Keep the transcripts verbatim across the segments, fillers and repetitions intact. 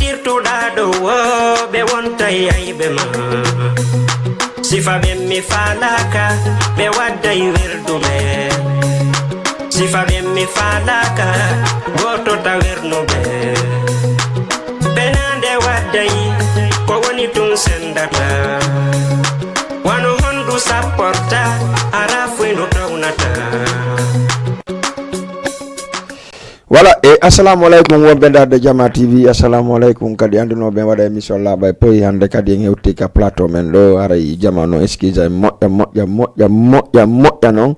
Tirtuɗaa ɗo woo ɓe wontay ayɓe ma. Sifa ɓen mi faalaaka, ɓe wadday werduɓe. Sifa ɓen mi faalaaka, gooto ta wernuɓe. Benaande wadday, ko woni tun sendata. Wano hondu sapporta, ara fuy no tawnata. Voilà, e assalamu aleykum wonɓe darde Jama T V, assalamu aleykum kadi anndunoɓe waɗa émission laaɓa e poyi. Hannde kadi en hewti ka plateau men ɗo, haray jama no excuse ay moƴƴa moƴƴa moƴƴa moƴƴa moƴƴa noon.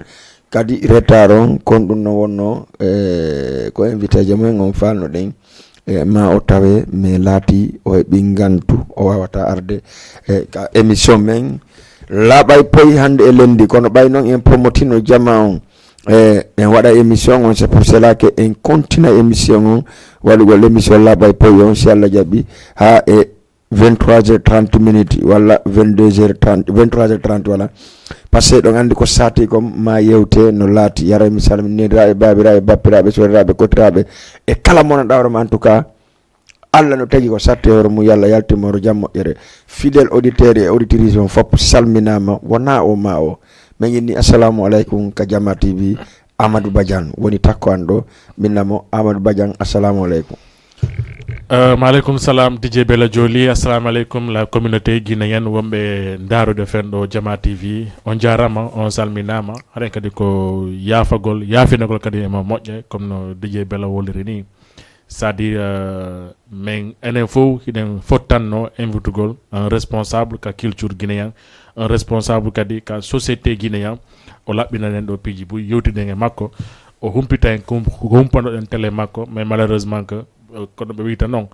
Kadi retard on kon ɗum no wonno, e ko invité je mumen on falno ɗen, e ma o tawe mais laati o heɓi ngantu, o wawata arde e ka émission men laaɓa e poyi hannde e lundi. Kono ɓay noon en promotino jama on, e en waɗa émission on, c'est pour cela que en continue émission on, waɗugol émission laaɓa e poyi on, si Allah jaɓi, ha e vingt-trois heures trente minutes walla vingt-deux heures trente, vingt-trois heures trente walla. Parce que ɗon anndi ko saati kon ma yewte no laati. Haray mi salminira e baabiraaɓe, bappiraaɓe, soriraaɓe, kotiraaɓe e kala mo no ɗawroma. En tout cas, Allah no tagi ko satti hoore mum, yo Allah yaltin mo hoore jam moƴƴere. Fidèle auditeur e auditrice on fof salminaama, wona o ma o. Min inni assalamu aleykum ka Jama T V. Amadou Badiane woni takko an ɗo. Min namo Amadou Badiane, assalamu aleykum. Uh, maaleykum salam, D J Bella Joli. Assalamu aleykum la communauté guinéenne wonɓe ndaarude fen ɗo Jama T V. On jaarama, on salminaama. Haɗen kadi ko yaafagol, yaafinagol kadi emo moƴƴa, comme no D J Bella woliri ni. C'est-à-dire, uh, min enen fof hiɗen fottanno invitugol un responsable ka culture guinéen, un responsable kadi ka société guinéen. O laɓɓinanen ɗo piiji buy, yewtiden e makko, o humpita en ko humpanoɗen télé makko. Mais malheureusement que, uh, kono ɓe wiyta noon,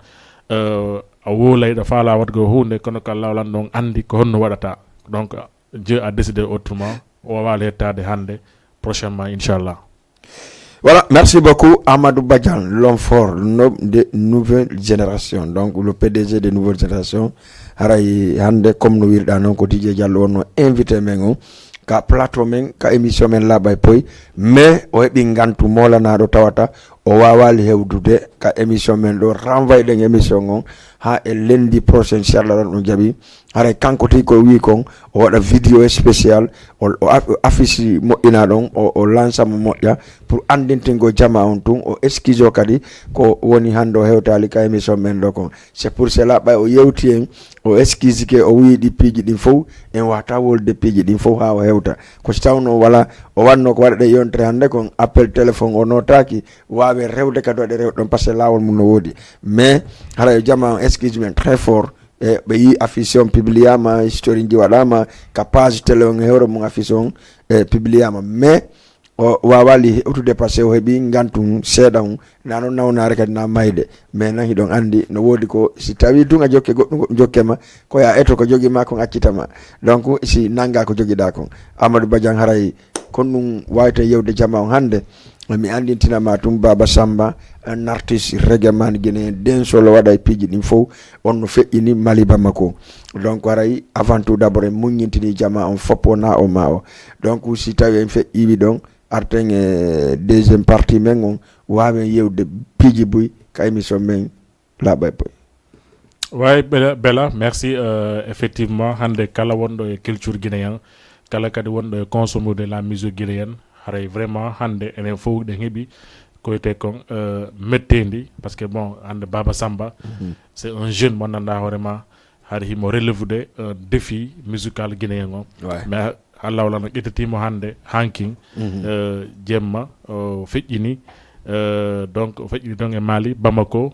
uh, a woolay ɗo faala waɗgo huunde, kono ka lawlan ɗon anndi ko honno waɗata. Donc Dieu a décidé autrement, o wawaali hettaade hannde, prochainement inchallah. Voilà, merci beaucoup Amadou Badiane, l'homme fort, l'homme de nouvelle génération, donc le P D G de nouvelle génération. Haray hannde comme no wirɗa noon ko D J Diallo wonno invité men on ka plateau men, ka émission men laaɓa e poyi. Mais o heɓi ngantu moolanaɗo tawata o wawali hewdude ka émission men ɗo, renvoyɗen émission on ha e lundi prochain si Allah ɗon ɗum jaɓi. Haray kanko tigi ko wi kon o waɗa vidéo spécial, o, o af- affiche moƴƴina ɗon, o, o lansa mo moƴƴa pour anndintingo jama on tun, o excuse o kadi ko woni hannde o hewtali ka émission men ɗo kon. C'est pour cela ɓay o yewti en, o excuse ke, o wiyi ɗi piiji ɗin fof en wata wolde piiji ɗin fof ha o hewta. Ko si tawno wala o wanno ko waɗa ɗe yontere hannde kon appel téléphone o notaki, wawe rewde kadi waɗe rewde ɗon parce que lawol mum no woodi. Mais haray jama on excuse men très fort, e ɓe yi affiche on publiyama, historiji waɗama ka page télé on e hewre mum affiche on e publiyama, mais o wawali hewtude parce que o heɓi ngantu mum seeɗa mum, na noon nawnare kadi na mayde. Mais nan hiɗon anndi no woodi ko si tawi tun a jokke goɗɗum goɗɗum jokke ma, ko ya eto ko jogi ma kon accita ma. Donc si nanga ko jogiɗa kon, Amadou Badiane, haray kon ɗum wawte yewde jama on hannde. Mi anndintina ma tun Baba Samba, un artiste reggae man guinéen, dancehall o waɗa e piiji ɗin fof. On no feƴƴini Mali Bamako. Donc haray avant tout d'abord en muññintini jama on fof wona o ma o. Donc si tawi en feƴƴiwi ɗon, arten e deuxième partie men on, wawen yewde piiji buy ka émission men laaɓa e poy. Way bela, bela merci. Euh, effectivement hannde kala wonɗo e culture guinéen, kala kadi wonɗo e consomme de la musique guinéenne, haray vraiment hannde enen fof ɗen heɓi koyte kon, euh, mettendi parce que bon hannde Baba Samba, c'est un jeune mo nanda hoore ma hari himo relevude un défi musical guinéen o. Mais Allah wala no ƴettetimo hannde hankin, euh, jemma o feƴƴini, euh, donc o feƴƴini ɗon e Mali Bamako.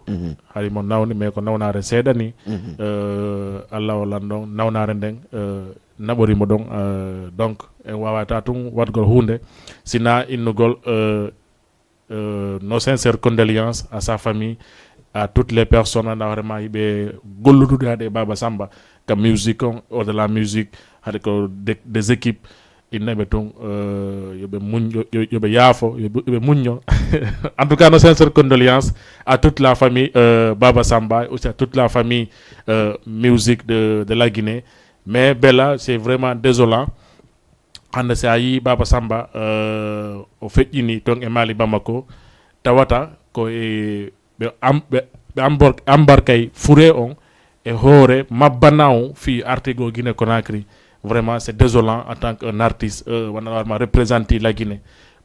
Hari mo nawni mais ko nawnare seeɗa ni. Euh, Allah wala ɗon nawnare nden, euh, naɓorimo ɗon, euh, donc en wawata tun waɗgol hunde sina innugol, euh, euh, nos sincères condoléances à sa famille, à toutes les personnes, nda hoore ma yiɓe golludude haade e Baba Samba ka musique on, au de la musique, haade ko de, des équipes innaɓe tun, euh, yoɓe muñ, yo- yo- yoɓe yaafo, yoɓe yoɓe muñño. En tout cas nos sincères condoléances à toute la famille, euh, Baba Samba, aussi à toute la famille, euh, musique de, de la Guinée. Mais bela c'est vraiment désolant. Hannde si a yii Baba Samba, euh, o feƴƴini toon e Mali Bamako, tawata ko e ɓe am ɓe ɓe ambor- ambarkay fure on e hoore mabbana on fi artigo Guinée Conakry. Vraiment, c'est désolant en tant qu'un artiste, euh, wona warma représenter la Guinée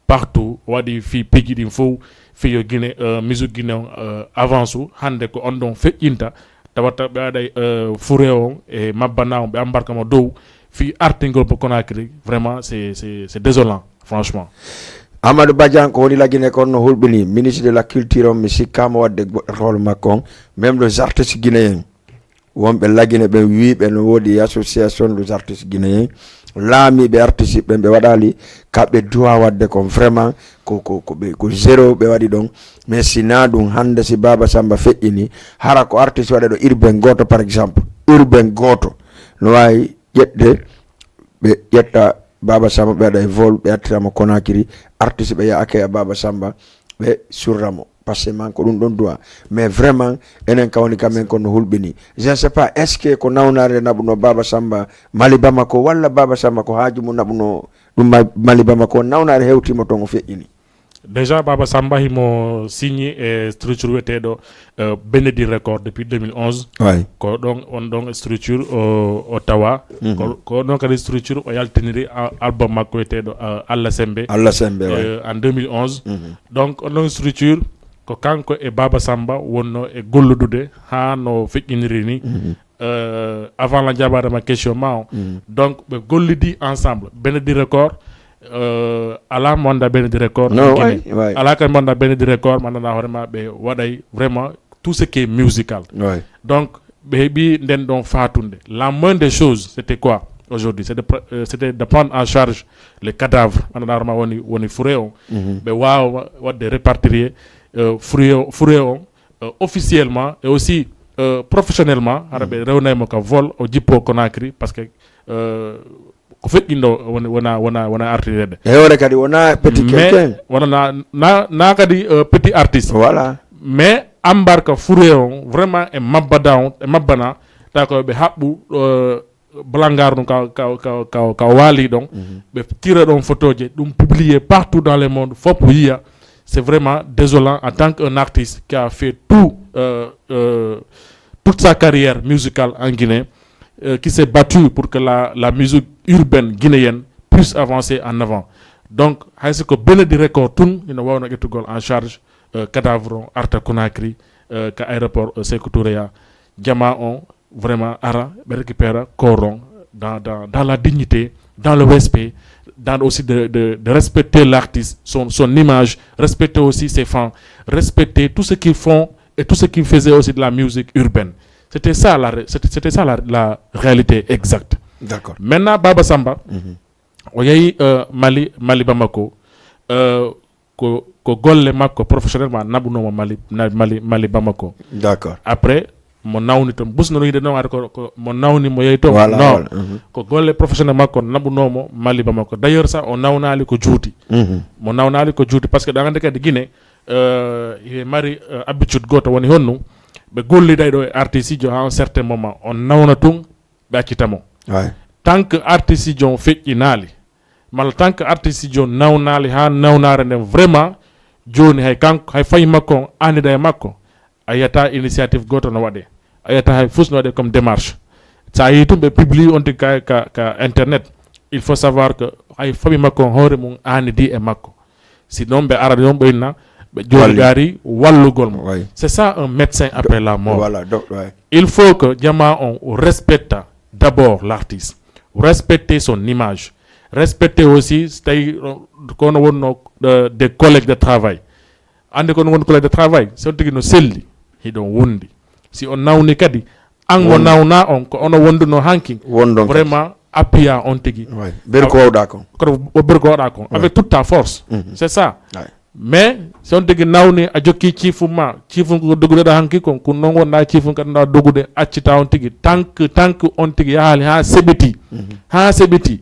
partout, waɗi fi piji ɗin fof, fi yo Guinée, euh, musique Guinée on, euh, avance u. Hannde ko on ɗon feƴƴinta, tawata ɓe waɗay, euh, fure on e mabbana on, ɓe ambarka mo dow fi artingol mo Conakry. Vraiment, c'est, c'est, c'est désolant, franchement. Amadou Badian, ko woni la Guinée kon no hulɓini, ministre de la culture on, mi sikkaama waɗde goɗɗo rôle makko on, même les artistes guinéens wonɓe la Guinée ɓen wiiɓe no woodi association des artistes guinéens, laamiiɓe artiste ɓen ɓe waɗaali ka ɓe duwa waɗde kon. Vraiment, ko, ko, ko, ɓe, ko zéro ɓe waɗi ɗon. Mais si na ɗum, hannde si Baba Samba feƴƴini, hara ko artiste waɗa ɗo urbain gooto, par exemple, urbain gooto no waawi ƴettde, ɓe ƴetta Baba Samba, ɓe waɗa e vol, ɓe artira mo Conakry, artiste ɓe yaha accueil a Baba Samba, ɓe surra mo. Parce que man ko ɗum ɗon duwa. Mais vraiment, enen ka woni ka men kon no hulɓini. Je ne sais pas, est-ce que ko nawnaare naɓuno Baba Samba Mali Bamako, walla Baba Samba ko haaju mum naɓuno ɗum Ma-, Mali Bamako, nawnaare hewtima toon o feƴƴini? Déjà, Baba Samba himo signé e structure wiyeteeɗo, euh, Benedi Record depuis deux mille onze. Ouais. Ko ɗon, on ɗon structure o, o tawa. Mhm. Ko, ko ɗon kadi structure o yaltiniri a-, album makko wiyeteeɗo, euh, Allah Sembe. Allah Sembe, ouais. Euh, en deux mille onze. Mhm. Donc, on ɗon structure ko kanko e Baba Samba wonno e golludude haa no feƴƴiniri ni. Mhm. Euh, avant la jaabade ma question ma o. Mhm. Donc, ɓe gollidi ensemble. Benedi Record, euh, alaa mo annda Benedi Record. Non, en Guinée. Ouais, ouais. Alaa kadi mo annda Benedi Record, mo anndanɗaa hoore ma ɓe waɗay vraiment tout ce qui est musical. Ouais. Donc, ɓe heɓi nden ɗon faatunde. La moindre des choses, c'était quoi aujourd'hui? C'est de pre-, euh, c'était de prendre en charge les cadavres. Mo anndanɗaa hoore ma woni, woni fure on. Mhm. Ɓe waawa waɗde répatrier, euh, fure o, fure on, euh, officiellement et aussi, euh, professionnellement, hara ɓe rewnay mo ka vol, o jippo Conakry, parce que, euh, ko feƴƴinɗo woni, wona, wona, wona artirede. E hoore kadi wona petit mais quelqu'un. Wona na, na, na kadi, euh, petit artiste. Voilà. Mais ambarka fure on, vraiment, e mabbada on, e mabbana, ta ko ɓe haɓɓu, euh, Blangar ɗum ka, ka, ka, ka, ka o waali ɗon, mhm, ɓe tira ɗon photoje, ɗum publié partout dans le monde, fof yiya. C'est vraiment désolant en tant qu'un artiste qui a fait tout, euh, euh, toute sa carrière musicale en Guinée, euh, qui s'est battu pour que la, la musique urbaine guinéenne puisse avancer en avant. Donc, hayso ko Benedi Record tun, ina wawno ƴettugol en charge, euh, cadavre on arta Conakry, euh, ka aéroport, euh, Sékou Touré ya. Jama on vraiment ara ɓe récupéra corps on dans, dans, dans la dignité, dans le respect, dans aussi de, de, de respecter l'artiste, son, son image, respecter aussi ses fans, respecter tout ce qu'ils font et tout ce qui faisait aussi de la musique urbaine. C'était ça la ré-, c'était, c'était ça la, la réalité exacte. D'accord. Maintenant, Baba Samba, mhm, o yehi, euh, Mali, Mali Bamako, euh, ko, ko golle makko professionnellement naɓunoomo Mali, na-, Mali, Mali Bamako. D'accord. Après, mo nawni toon. Busno no yiide noon, ata ko, ko mo nawni, mo yehi toon. Voilà, non. Voilà. Mhm. Ko golle professionnel makko naɓunoomo Mali Bamako. D'ailleurs, ça, o nawnaali ko juuti. Mhm. Mo nawnaali ko juuti, parce que ɗa anndi kadi Guinée, euh, ɓe mari, euh, habitude gooto woni honno, ɓe golliday ɗo e artiste ijo haa un certain moment, on nawna tun, ɓe accita mo. Ouais. Tant que artiste ijo on feƴƴinaali, malla tant que artiste ijo on nawnaali haa nawnaare nden vraiment, jooni hay kanko, hay famille makko on annida e makko, a yiyata initiative gooto no waɗe. A yiyata hay fus no waɗe comme démarche. So a yii tun ɓe publie on tigi ka, ka, ka internet, il faut savoir que hay famille makko on hoore mum annidi e makko. Si noon ɓe arani on ɓe inna, ɓe jooni ɓe ari wallugol mo. Oui. C'est ça un médecin après la mort. Voilà, donc, ouais. Il faut que jama on respecta d'abord l'artiste, respecter son image, respecter aussi, si tawi, euh, kono wonno, euh, des collègues de travail. Anndi kono won collègue de travail, so tigi no selli, hiɗon wondi. Si on nawni kadi, an mo nawna on, ko ono wonduno hanki. Wondon kadi. Vraiment, appuya on tigi. Ouais. Ber ko wawɗa kon. Kono o ber ko wawɗa kon. Ouais. Avec toute ta force. Mhm. C'est ça. Ouais. Mais, si on tigi nawni, a jokki ciifum ma, ciifum ko dogudeɗa hanki kon, ko non wonɗa ciifum kadi nda dogude, accita on tigi, tant que, tant que on tigi yahaali ha seɓiti. Mhm. Ha seɓiti.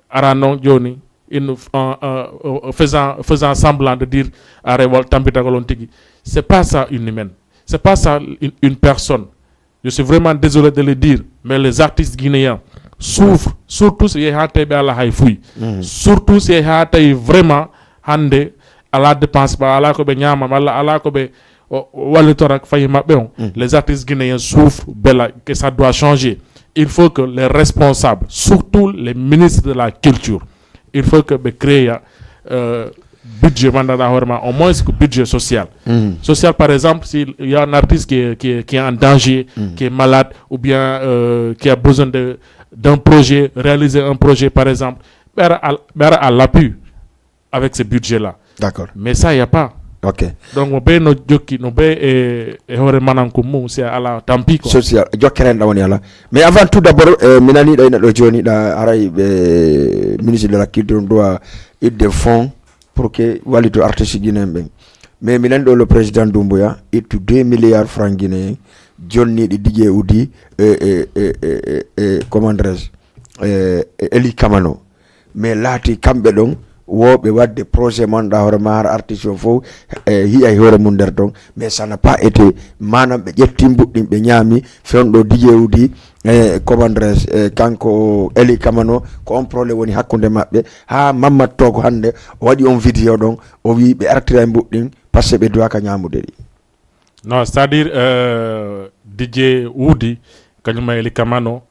Ara noon jooni, in, en, en, en faisant, faisant semblant de dire, ara wal tampitagol on tigi. C'est pas ça une humaine. C'est pas ça une, une personne. Je suis vraiment désolé de le dire, mais les artistes guinéens souffrent, surtout si yehi ha tawi ɓe ala hay fuy. Mhm. Surtout si yehi ha tawi vraiment hannde ala dépense, ɓe ala ko ɓe ñaama, walla ala ko ɓe, o o wallitora fayi maɓɓe on. Les artistes guinéens souffrent bela, que ça doit changer. Il faut que les responsables, surtout les ministres de la culture, il faut que ɓe créa euh, budget mandanɗa hoore ma, au moins ko budget social. Social, par exemple, s'il y a un artiste qui est, qui est, qui est en danger, qui est malade, ou bien euh, qui a besoin de d'un projet, réaliser un projet, par exemple, ɓe ara à- ɓe ara à l'appui avec ce budget là. D'accord. Mais ça, il n'y a pas. Ok. Donc mo ɓe no jokki, no ɓe e e hoore manankum mum, si a ala tampi quoi. Social, jokkere en ɗawani ala. Mais avant tout d'abord, eh, mi nani ɗo ina ɗo joni ɗa aray ɓe ministre de la culture doit idde fonds pour que wallito artiste guinéen ɓen. Mais mi nani ɗo le président Doumbouya ittu deux milliards francs guinéen jonniɗi D J Oudi e e e e e comment dirais-je, e e Eli Kamano. Mais laati kamɓe ɗon wooɓe wadde projet manɗa hoore ma har artiste o fof e hiya e hoore mum nder ton. Mais ça n'a pas été, manam ɓe ƴetti mbuɗɗin ɓe ñaami fewndo D J Oudi e comment dirais-je, e kanko Eli Kamano, ko on problème woni hakkunde maɓɓe. Ha Mamadou Togo hannde o waɗi on vidéo ɗon, o wi ɓe artira e mbuɗɗin parce que ɓe duwaka ñamude ɗi. Non, c'est-à-dire euh, D J Oudi kañum e Eli Kamano,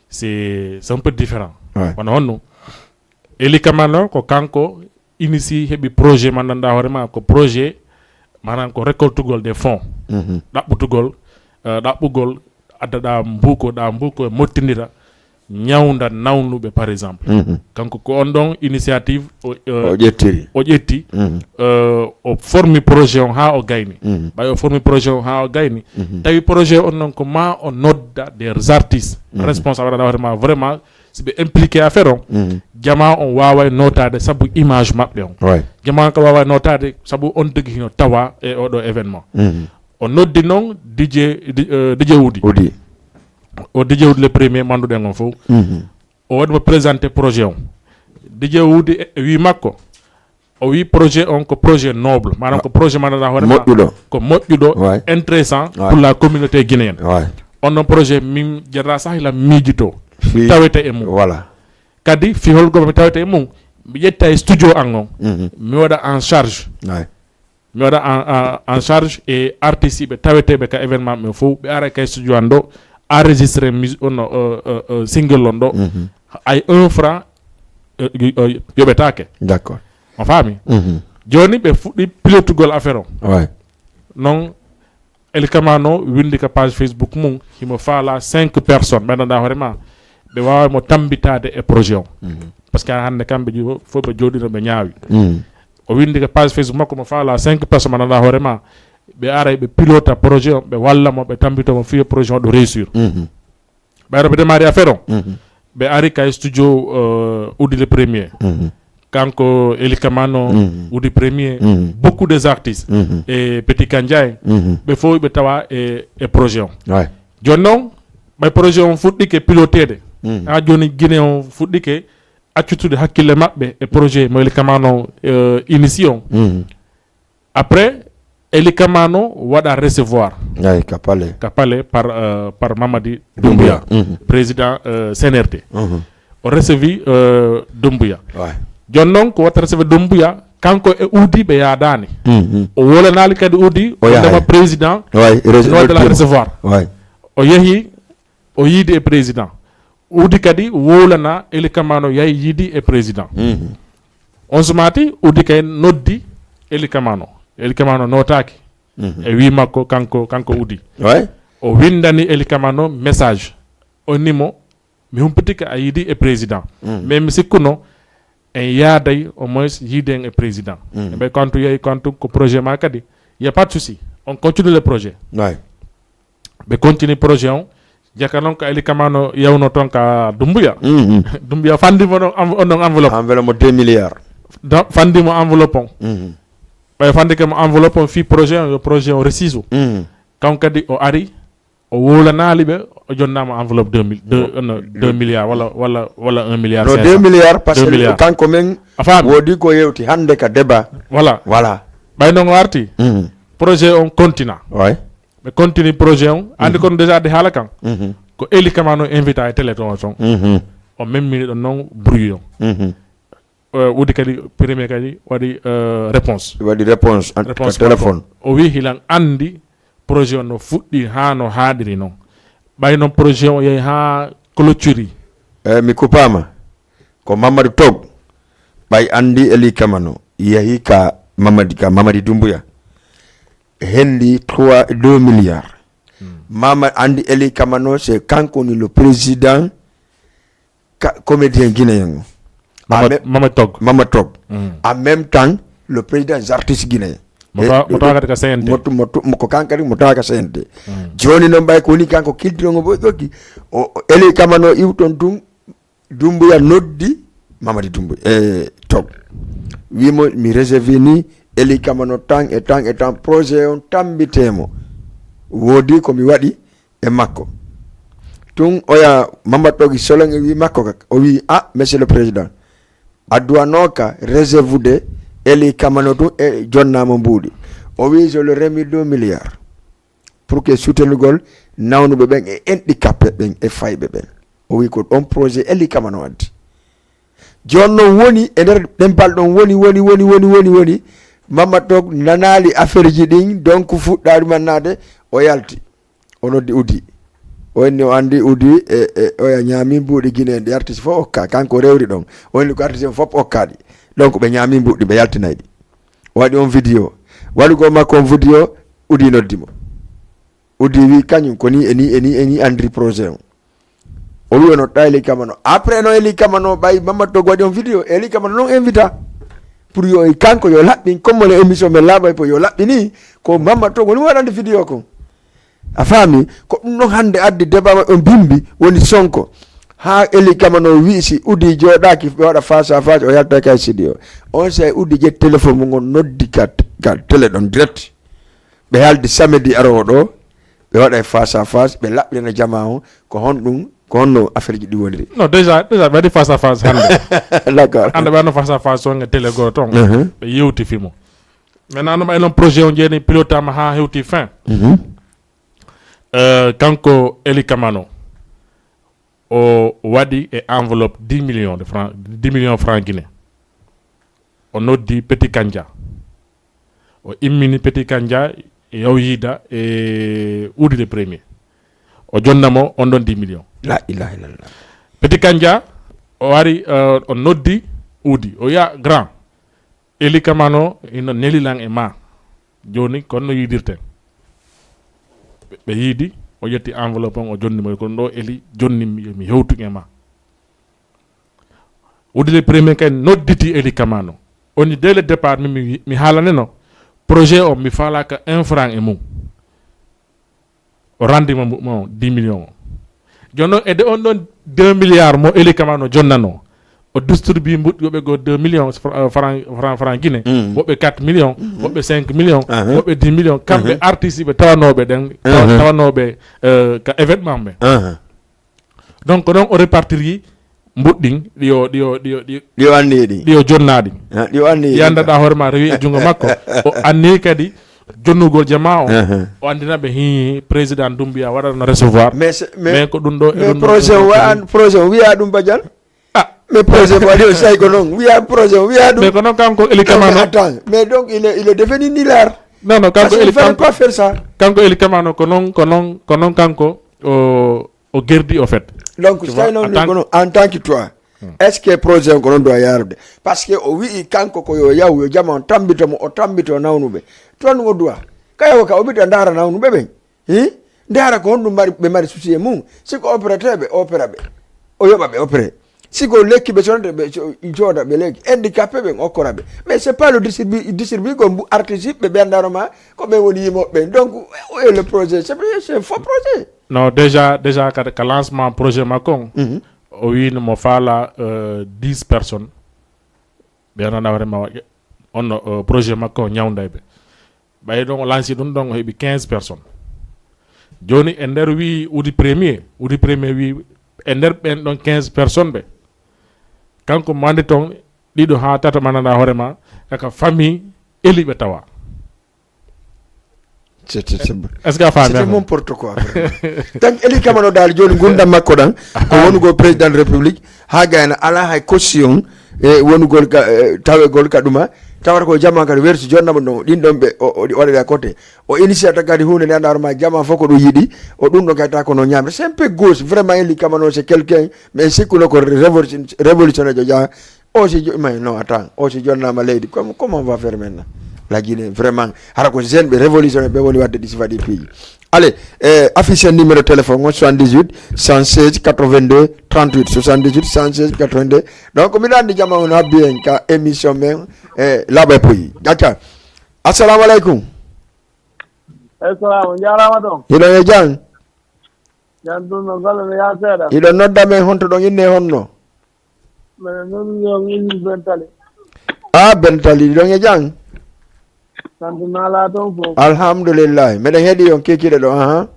c'est c'est un peu différent. Ouais. Wano honno? Eli Kamano ko kanko initié, heɓi projet mandanɗa hoore ma, ko projet manam ko récoltugol des fonds, ɗaɓɓutugol euh, ɗaɓɓugol, addaɗa mbuko, ɗa mbuko e mottindira ñawnda nawnuɓe, par exemple. Kanko ko on ɗon initiative o euh, O ƴettiri. o ƴetti, euh, o formi projet on ha o gayni. Ɓay o formi projet on ha o gayni, tawi projet on noon ko ma o nodda des artistes responsable aɗa hoore ma, vraiment, si ɓe impliqué affaire on, jama on wawa notade sabu image maɓɓe on. Ouais. Jama on ka wawa notade sabu on degi hino tawa e oɗo événement. O noddi noon D J, D- euh, D J Oudi. Oudi. O D J Oudi le premier manduɗen on fof. O waɗi mo présenté projet on. D J Oudi e- e wi makko, o wi projet on ko projet noble, manam ko projet mandanɗa hoore ma, Moƴƴuɗo. Ko moƴƴuɗo, Ouais. Intéressant Ouais. Pour la communauté guinéenne. Ouais. On ɗon projet min jetta sahila miijito, Fi- tawete e mum. Voilà. Kadi fi holgo mi tawete e mum, mi ƴetta e studio an on, mi waɗa en charge. Ouais. Mi waɗa en, en, en charge e artiste ɓe taweteɓe ka événement ɓe fof, ɓe ara kay studio an ɗo, enregistré mus- on, euh, euh, euh, single on ɗo. Ay un franc euh, euh, yoɓetake. D'accord. On faami? Joni ɓe fuɗɗi pilotugol affaire on. Ouais. Non, Eli Kamano windi ka page Facebook mum, himo faala cinq personnes ɓe nanda hoore ma, ɓe wawa mo tambitade e projet on. Parce que hannde kamɓe jo- fof ɓe joɗino ɓe ñaawi. O windi ka page Facebook makko mo faala cinq personnes ɓe nanda hoore ma, ɓe ara ɓe pilota projet on, ɓe walla mo, ɓe tambito mo fiyo projet on ɗo réussir. Ɓayro ɓe démarré affaire on, ɓe ari kay studio euh, Oudi le premier. Kanko Eli Kamano, Oudi premier, beaucoup des artistes, e Petit Kandja en, ɓe fof ɓe tawa e, e projet on. Ouais. Joni noon, ɓay projet on fuɗɗike pilotede, ha joni Guinée on fuɗɗike accutude hakkille maɓɓe e projet mo Eli Kamano euh, initié on. Après, Eli Kamano waɗa recevoir Ay, ka palais. Ka palais par, euh, par Mamadi Doumbouya, président euh, C N R D. O recevi euh, Doumbouya. Ouais. Joni noon ko watta recevoir Doumbouya, kanko e Oudi ɓe yaadani. O wolanaali kadi Oudi, O yahay. Ndema président Ouais, res- no waɗa la res- recevoir. Ouais. O yehi, o yiidi e président. Oudi kadi wowlana Eli Kamano yahi yiidi e président. On sumati Oudi kay noddi Eli Kamano. Eli Kamano notaki. E wi makko kanko kanko Oudi. Ouais. O windani Eli Kamano message. O nimo mi humpitike a yiidi e président. Mais mi sikkuno en yaaday au moins yiiden e président. E ɓay kantu yehi kantu ko projet ma kadi. Y a pas de souci. On continue le projet. Ouais. Ɓe continue projet on. Jaka noon ko Eli Kamano yawno toon ka Doumbouya. Doumbouya fandimo ɗon env- on ɗon enveloppe. Enveloppe mo deux milliards. Da- fandimo enveloppe on. Ɓay fandike mo enveloppe on fii projet on, yo projet on resise. Kanko kadi o ari, o wowlanaali ɓe, o jonnama enveloppe deux mille, deux, no, deux milliards walla walla walla un milliard No cinq deux cents. Milliards parce Deux que milliards. Kanko men A faami? Wodi ko yewti hannde ka débat. Voilà. Voilà. Ɓay noon o arti. Projet on continua. Ouais. Ɓe continue projet on. Andi kono déjà de haala kan. Ko Eli Kamano invita e télé toon toon. O memmini ɗon noon bruit on. eh, Wudi kadi premier kadi waɗi, eh, réponse. Waɗi réponse an- Réponse ka téléphone. O wi hilan anndi projet o no fuɗɗi haa no haaɗiri noon. Ɓay noon projet o yehi haa clôture. Eh, mi kupaama. Ko Mamadou Tog. Ɓay anndi Eli Kamano yehi ka Mamadi, ka Mamadi Dumbuya. Hendi trois, deux milliards. Mama anndi Eli Kamano, c'est kanko ni le président ka comédien guinéen o. En Mama, même- Mama Tog. Mama Tog. Mm. En même temps, le président des artistes guinéens. Mo tawa- mo tawa kadi ka C N T. Mo tu- mo tu- mo ko kan kadi mo tawa ka C N T. Jooni noon ɓay ko woni kanko kiltirongo bo ƴokki. O o- Eli Kamano iwton tun Dumbuya noddi Mamadi Dumbuya e Tog. Wimo mi réserve ni Eli Kamano tan e tan e tan projet on tambitemo. Woodi ko mi waɗi e makko. Tun oya Mama Togi Solonge wi makko kak. O wi, "Ah, monsieur le président, a duwanooka réserve de Eli Kamano tun e jonnamo mbuuɗi." O wi, "Je le remis deux milliards pour que soutenugol nawnuɓe ɓen e handicapé ɓen e fayɓe ɓen." O wi, "Ko ɗon projet Eli Kamano addi." Jooni noon woni e nder ɗen balɗon woni, woni, woni, woni, woni, woni. Mama Tog nanaali affaire ji ɗin, donc fuɗɗa ɗum annaade, o yalti. O noddi Udi. O inni o anndi Udi e, e oya ñaami mbuuɗi Guinée ɗi artiste fof okka. Kanko rewri ɗon. O inni ko artiste en fof okkaɗi. Donc ɓe ñaami mbuuɗi, ɓe yaltinayi ɗi. O waɗi on vidéo. Waɗugol makko on vidéo, Udi noddi mo. Udi wi kañum ko ni e ni e ni e ni anndiri projet on. O wi o nodda Eli Kamano. Après no Eli Kamano ɓay Mama Tog waɗi on vidéo. Eli Kamano non invita. Pour yo e kanko yo laɓɓin. Comme le émission men laaɓay po yo laɓɓini. Ko Mama Tog woni waɗande vidéo kon. A faami? Ko ɗum ɗon hannde addi débat maɓɓe on bimbi woni Sonko. Haa Eli Kamano wi'i si Udi jooɗaaki ɓe waɗa face à face o yalta kay studio. On say Udi ƴetti téléphone mum on noddi ka, ka télé ɗon direct. Ɓe haaldi samedi aroowo ɗo, ɓe waɗa e face à face, ɓe laɓɓina jamaa on, ko honɗum, ko honno affaire ji ɗi woniri? Non, déjà, déjà ɓe waɗi face à face hannde. D'accord. Hannde ɓe waɗno face à face on e télé gooto on. Mhm. Ɓe yewti fimo. Maintenant no ɓay noon projet on jeeni pilotama haa hewti fin. Mhm. Euh, kanko Eli Kamano o waɗi e enveloppe dix millions de francs, dix millions francs Guinée. O noddi Petit Kanja. O immini Petit Kanja e yaw yiida e Udi le premier. O jonnamo on ɗon dix millions. La ilaha illallah. Petit Kanja o ari, euh, o noddi Udi. O wiya, "Grand, Eli Kamano ino neli lan e ma. Jooni kon no yiidirten." Ɓe, ɓe yiidi, o ƴetti enveloppe on, o jonni mo, "Ko ɗo Eli jonni mi, mi hewtu e ma." Udi le premier kay nodditi Eli Kamano. O ni dès le départ mi, mi, mi haalaneno projet o mi faalaka un franc e mum. O randi mo, mo dix millions o. Jooni noon e de on ɗon deux milliards mo Eli Kamano jonnano. O distribue mbuɗ woɓɓe go deux millions fra- franc, franc, franc Guinée. Mm. Woɓɓe quatre millions, woɓɓe cinq millions, Aha. woɓɓe dix millions. Kamɓe Aha. Artiste ɓe tawanooɓe ɗen, tawa- Aha. tawanooɓe, euh, ka événement ɓe. Aha. Donc noon o répartir yi mbuɗɗin ɗi o, ɗi o, ɗi o, ɗi Ah, ɗi o anni ɗi. Ɗi o jonnaaɗi. Ah, ɗi o anni ɗi. Yanda ɗa hoore ma rewi e junngo makko. O anni kadi jonnugol jamaa o. Aha. O anndina ɓe hi président Doumbouya waɗatno recevoir. Mais c'est- mais- Mais ko ɗum ɗo e Mais ɗum ɗo projet ɗo o ɗo wa- projet o wiya ɗum badial. Ah. Mais projet o waɗi o say ko noon wiya projet o wiya ɗum. Mais ko noon kanko Eli Non, mais Kamano. Attends, mais donc il est, il est devenu nulard. Non, non, Parce kanko qu'il ne Eli fallait kanko pas faire ça. Kanko Eli Kamano ko noon, ko noon, ko noon kanko o, o gerdi o fait. Donc Tu si vois, tawi noon en ni tant- ko noon en tant que toi, est-ce que projet o ko noon doit yarude? Parce que o wi'i kanko ko yo yaw yo jama on tambito mo o tambito nawnuɓe. Toon o duwa ka yawa ka o bita ndaara nawnuɓe ɓen. Hi? Ndaara ko honɗum mari ɓe mari souci e mum. Si ko opérateur ɓe opéra ɓe o yoɓa ɓe opéré. Si ko lekki ɓe sodata ɓe so- sooda ɓe lekki handicapé ɓen okkora ɓe. Mais c'est pas le distribu distribu ko mbu artiste ɓe ɓe andaroma ko ɓe woni yimoɓe ɓen. Donc o est le projet c'est vrai c'est un faux projet. Non, déjà, déjà ka, ka lancement projet makko on, Mhm. o wi no mo faala euh, dix personnes. Ɓe anana vraiment on no euh, projet makko o ñawday ɓe. Ɓay ɗon o lanci ɗum ɗon o heɓi quinze personnes. Jooni e nder wi Udi premier, Udi premier wi e nder ɓen ɗon quinze personnes ɓe. Kanko mo andi toon ɗiɗo haa tato manana hoore ma kaka famille Eli ɓe tawa. C'est c'est- c'est bon. Est-ce que a faami? C'était n'importe quoi. Tan Eli Kamano daal jooni ngurdam makko ɗan ko wonugol président de république haa gayna alaa hay caution e wonugol ka, e, tawegol ka ɗuma, tawata ko jama kadi wersi jonnama ɗon, ɗin ɗon ɓe, o, o, o waɗa côté. O initiata kadi huunde nde anndaa ma jama fof ko ɗum yiɗi, o ɗum ɗon kadi tawa ko no ñaamre. C'est un peu gauche, vraiment, Eli Kamano, c'est quelqu'un, mais sikkuno ko révolution, révolutionnaire jo jaa. O si jo-, mais non, attends, o si jonnama leydi, comment, comment on va faire maintenant? La Guinée, vraiment, hara ko jeune ɓe révolutionnaire ɓe woni wadde ɗi sifa ɗi piiji. Allez, eh, affiche numéro téléphone o, soixante-dix-huit, cent seize, quatre-vingt-deux, trente-huit, soixante-dix-huit, cent seize, quatre-vingt-deux. Donc, mbiɗa anndi jama on habbi en ka émission men, eh, Laaɓa e Poyi. Acca. Assalamu aleykum. Assalamu, on jaaraama toon. Hiɗon e jam? Jam ɗum no golle no yaa seeɗa. Hiɗon nodda men honto ɗon inne honno? Mbeɗa noddi ɗon inne Bentali. Ah, Bentali, hiɗon e jam? Santu naalaa toon fof. Alhamdulillahi. Meɗen heɗi on kikiɗe ɗo, aha.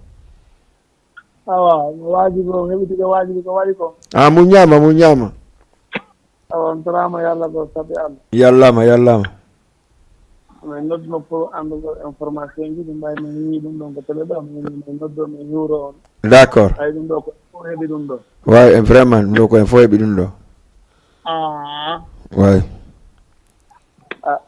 Awa, no waajibi on heɓitike waajibi ko waɗi ko. Ah, muññaama, muññaama. Awa, on taraama yalla ko sabi Allah. Yallaama, yallaama. Min nodduno pour anndugol information ji, ɗi mbawi min yii ɗum ɗon ko télé ɗo, min min noddo min yuuro on. D'accord. Ay ɗum ɗo ko fof heɓi ɗum ɗo. Wawi, en vraiment, ɗum ɗo ko en fof heɓi ɗum ɗo. Ah. Wawi. Ah,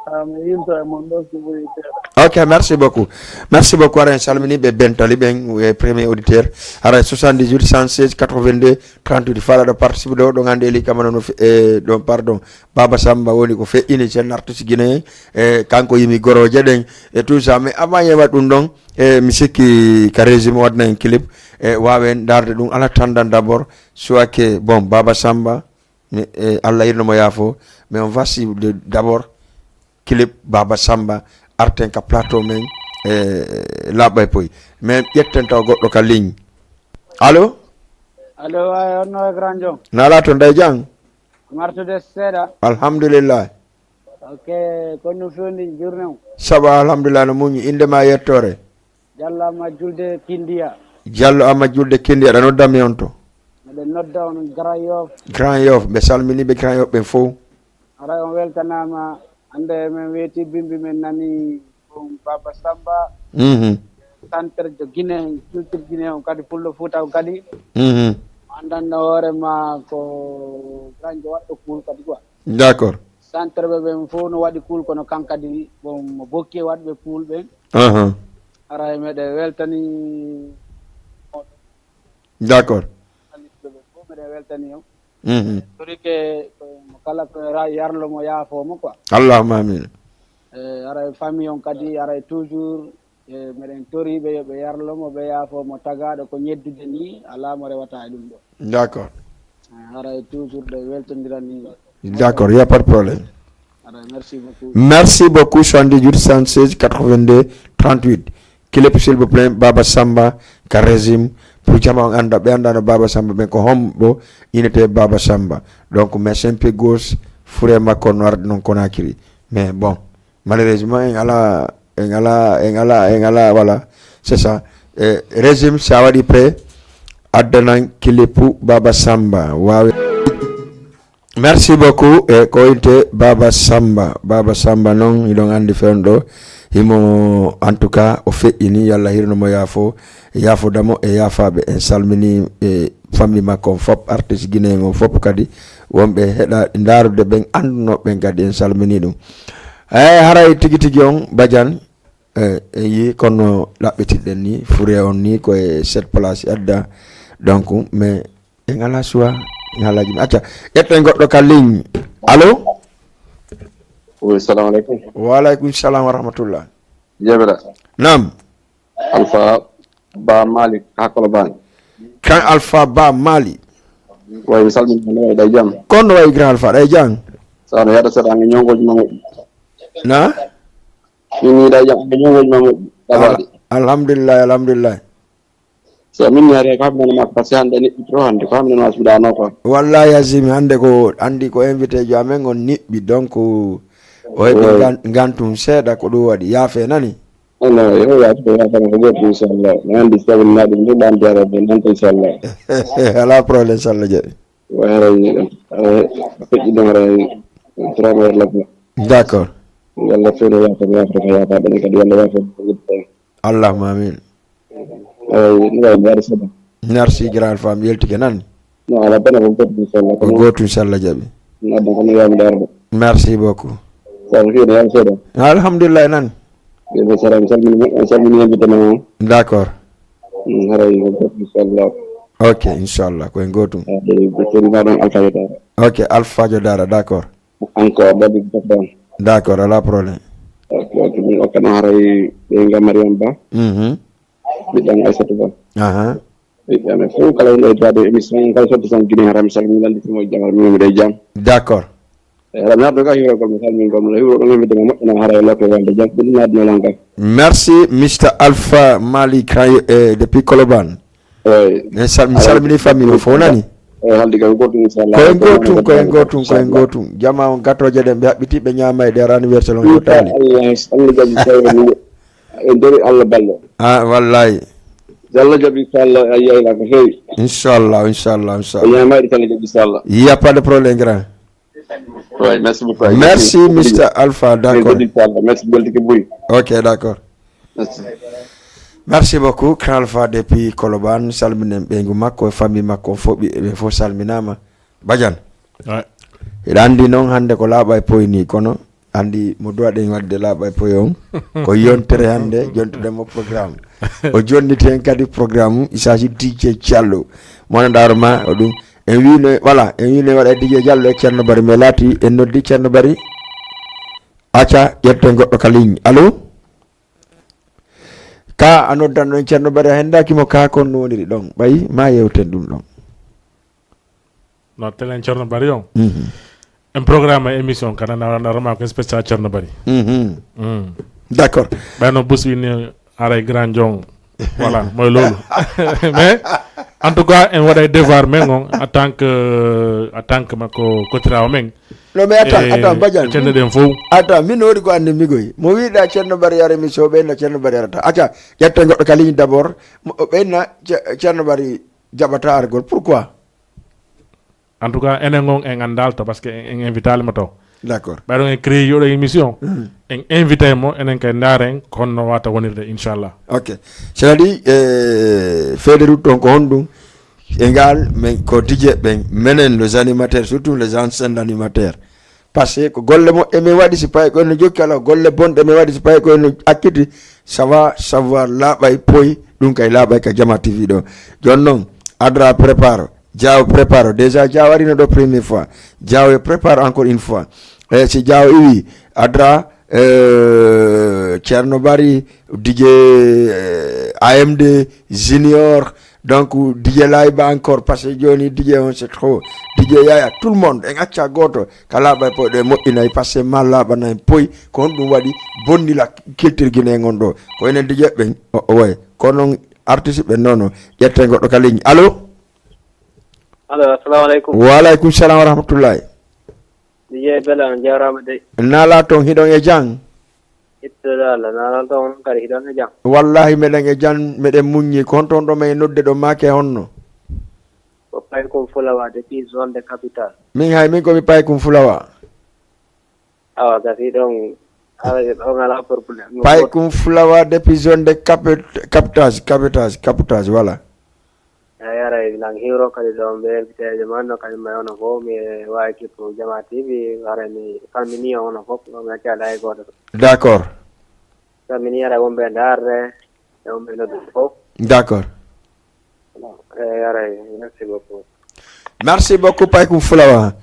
ah, mi yimto e mon ɗo si ɓuri seeɗa. Ok, merci beaucoup. Merci beaucoup. Ara en salmini ɓe Bentali ɓen, e premier auditeur. Ara soixante-dix-huit, cent seize, quatre-vingt-deux, trente-huit. Fala ɗo participe ɗo, ɗon anndi Eli Kamano no fe-, e, ɗon, pardon. Baba Samba woni ko feƴƴini sen artiste Guinée, e kanko yimi gorooje ɗen e tout ça. Mais avant yewa ɗum ɗon, e mi sikki ka régime o waɗna en clip, e waawen darde ɗum ala tandan d'abord, soit que, bon, Baba Samba, mi, e Allah yirno mo yaafo, mais on va suivre de, d'abord clip Baba Samba, arten ka plateau men, e Laaɓa e Poyi. Mais ƴetten taw goɗɗo ka ligne. Allo? Allo, ay, on no e grand John? Nala to ndey jang? Martude seeɗa. Alhamdulillah. Ok, kono no fewndi journée o? Saba, alhamdulillah, no muñi. Innde ma, yettoore? Jallo Amma Julde Kindiya. Jallo Amma Julde Kindiya, aɗa nodda mi on to? Miɗen nodda on Grand Yoff. Grand Yoff, ɓe salmini ɓe Grand Yoff ɓen fof. Haray on weltanaama, hannde men weeti bimbi men nani ɗum Baba Samba. Mhm. Centre de Guinée, culture Guinée on kadi Pullo Fuuta on kadi. Mhm. Anndanno hoore ma ko grand waɗɗo kuul kadi quoi. D'accord. Centre ɓe ɓen fof no waɗi kuul kono kan kadi bon mo bokki e waɗɓe kuul ɓen. Aha. Haray meɗen weltani. D'accord. Journaliste ɓe fof meɗen weltani on. Mhm. Torike ko mo kala ko ra-, yarlo mo yaafo mo quoi. Allahumma amin. E, haray famille on kadi, haray toujours, e, meɗen tori ɓe yo ɓe yarlo mo, ɓe yaafo mo tagaaɗo ko ñeddude ni, alaa mo rewata e ɗum ɗo. D'accord. E, haray toujours ɗo weltondiran ni. D'accord, y a pas de problème. Haray, merci beaucoup. Merci beaucoup, soixante-dix-huit, cent seize, quatre-vingt-deux, trente-huit. Clip, s'il vous plaît, Baba Samba, ka régime, pour jama on annda, ɓe annda no Baba Samba, ɓen ko hombo inete Baba Samba. Donc, mais c'est un peu gauche, fure makko no arde non Conakry. Mais bon, malheureusement, en ala, en ala, en ala, en ala, voilà, c'est ça. Eh, régime, sa waɗi prêt, addanan clip Baba Samba, wawe. Merci beaucoup. E ko inte Baba Samba. Baba Samba noon, hiɗon anndi fewndo ɗo. Himo, en tout cas, o feƴƴini, yalla hirno mo yaafo, yaafoda mo e yaafaaɓe. En salmini e famille makko on fop, artiste guinéen on fop kadi. Wonɓe heɗa, ndaarude ɓen, annduno ɓen kadi, en salmini ɗum. Eyi, haray tigi tigi on, Badiane, e, en yii kono ɗaɓɓitiɗen ni, fure on ni, ko e sept place adda. Donc, mais en alaa suwa, en alaa jimi. Acca, ƴetten goɗɗo ka ligne. Allo? Oui, salamu aleykum. Wa aleykum salam wa rahmatullah. Jeeɓeɗa. Naam. Alpha Ba Malik, Hakkolo Ban. Kan Alpha Ba Mali. Way, mi salmini, no wayi ɗa jam? Kono wayi grand Alpha, ɗa jam? Sa no yaɗa seeɗa, mi ñongoji ma moƴƴi. Na? Min ni ɗa jam, mi ñongoji ma moƴƴi. Ɗa Al-, waɗi. Alhamdulillah, alhamdulillah. So min mi ari ko hamdana ma ko parce que hannde neɗɗo trop hannde ko hamdana ma suuɗano ko. Wallahi azimi hannde ko anndi ko invité jo amen on niɓɓi donc o heɓi ngan-, ngantum seeɗa ko ɗum waɗi yaafe nani. Non, non, yo yaatu ko yaatama ko goto inchallah. Mi anndi sabu naɗum ɗum ɗan jara ɓe nanta inchallah. Ala problème inchallah jaɓi. Wa haray, eh, feƴƴi ɗum haray trois heures la. D'accord. Yalla fewno yaafo, mi yaafata ko yaafaaɓe ɓen kadi, yalla yaafo ko yimɓe ɓen. Allahumma amin. Eyi, no wayi, mi ari seeɗa. Merci grand femme, yeltike nan. No, ala bana ko goto inchallah. Ko goto inchallah jaɓi. Adda ko mi yami darde. Merci beaucoup. Sa ko fiide yam seeɗa. Alhamdulillah nan. Ɓe salam salmini moƴƴo salmini yamɓe tan. D'accord. Haray ko goto inchallah. Ok, inchallah ko en gotum. Ɓe sori ma ɗon alfajo dara. Ok, alfajo dara, d'accord. Encore baɗi ko tan. D'accord, ala problème. Ok, ok, min okkana haray ɓe ngam Mariam Ba. Mhm. Ɓiɗɗan Aissata Ba. Aha. Ɓiɓɓe amen fof kala wonɗo e duwaade émission kala sodde tan Guinée hara mi salmini lande timo e jam hara mi miɗo e jam. D'accord. E hara mi ardo ka hiwrogol mi salmingol mi hiwro ɗon hewde mo moƴƴana hara e lokke wonde jam ɓuri naadno lan kam. Merci Mister Alpha Mali Kay eh, depuis Koloban. Eyi. En sal mi salmini famille o fof nani. Eyi haldi kam gotum inchallah. Koye gotum koye gotum koye gotum jama on gatoje ɗen ɓe haɓɓiti ɓe ñama e ɗer anniversaire on yottali. Allah Allah jaɓi sawre ni. En dori Allah ballo. Ah wallahi. Yalla jaɓi inchallah a yiyayla ko feewi. Inchallah inchallah inchallah. Ñamayɗo kala jaɓi inchallah. Il n'y a pas de problème grand. Ouais, merci beaucoup. Merci Mister Alpha, d'accord. Merci Beltike Boy. Ok, d'accord. Merci. Merci beaucoup Grand Alpha depuis Koloban, salminen ɓeygu makko e famille makko fof ɓiɓɓe ɓe fof salminama. Badiane. Ouais. Hiɗa andi noon hannde ko laaɓa e poyni kono andi mo duwaɗen wadde laaɓa e poyo on ko yontere hannde jontuɗen mo programme o jonniti heen kadi programme il s'agit D J Diallo mo wona ndaaro ma o ɗum en wino voilà en wino waɗa D J Diallo e Ceerno Bari mais laati en noddi Ceerno Bari acca ƴetten goɗɗo ka ligne allo ka a noddanno en Ceerno Bari a henndaki mo ka kon no woniri ɗon ɓayi ma yewten ɗum ɗon No telen Ceerno Bari on. En programme émission kana na na rama ko spécial Ceerno Bari. D'accord. Ɓayno buswini aray grand jon. Voilà, moy loolu. Mais en tout cas en waɗay devoir men on en tant que en tant que makko kotirawo men. No mais attends, attends, Badiane. Cende ɗen fof. Attends, min woni ko anndi migoy. Mo wiɗa Ceerno Bari yara émission ɓeyna Ceerno Bari yarata. Acca, ƴetta goɗɗo ka ligne d'abord. Ɓeyna Ceerno Bari jaɓata argol. Pourquoi? En tout cas enen on en anndaali to par ce que en invitaali mo to. D'accord. Ɓay ɗon en créé yoɗo émission. En invité mo enen kay ndaaren ko honno wata wonirde inchallah. Ok. Cela dit e feede rutton ko honɗum e ngal men ko dije ɓen menen les animateurs surtout les anciens animateurs. Parce que ko golle moƴƴe min waɗi si payi koye no jokki ala golle bonɗe min waɗi si payi koye no acciti ça va savoir laaɓay poyi ɗum kay laaɓay ka jama tv ɗo jooni noon adra prépare diaw prépare déjà diaw arino ɗo première fois diaw e prépare encore une fois e si diaw iwi adra euh, ceerno bari dj amd junior donc dj layba encore parce que joni dj on c'est trop dj yaya tout le monde en acca goto ka laaɓa e poyɗo e moƴƴinay par ce que ma laaɓana en poy ko honɗum waɗi bonnila kiltirgine en on ɗo ko enen diƴe ɓen owoye kono noon artiste ɓen noon o ƴetten goɗɗo ka ligne allo allo assalamu aleykum wa aleykum salam wa rahmatullahi diƴe bela on jarama dey nala toon hiɗon e jang ittude allah nala toon kadi hiɗon e jang wallahi meɗen e jam meɗen muññi ko honto on ɗo men e nodde ɗo maake honno ko paykum fulawa depuis zone de capital min hay min komi paykum fulawa awa gasi ɗon ala ɗon ala problème paykum fulawa depuis zone de captage captage captage voilà eyi aray nan hiwro kadi ɗon ɓe inviteejo ma no kadi ma ono fof mi wawi kippu jama tv aray mi salmini on ono fof mi accali hay goto d' accord salmini aray wonɓe ndaarde e wonɓe noddude fof d' accord eyi aray merci beaucoup merci beaucoup paykum fulawa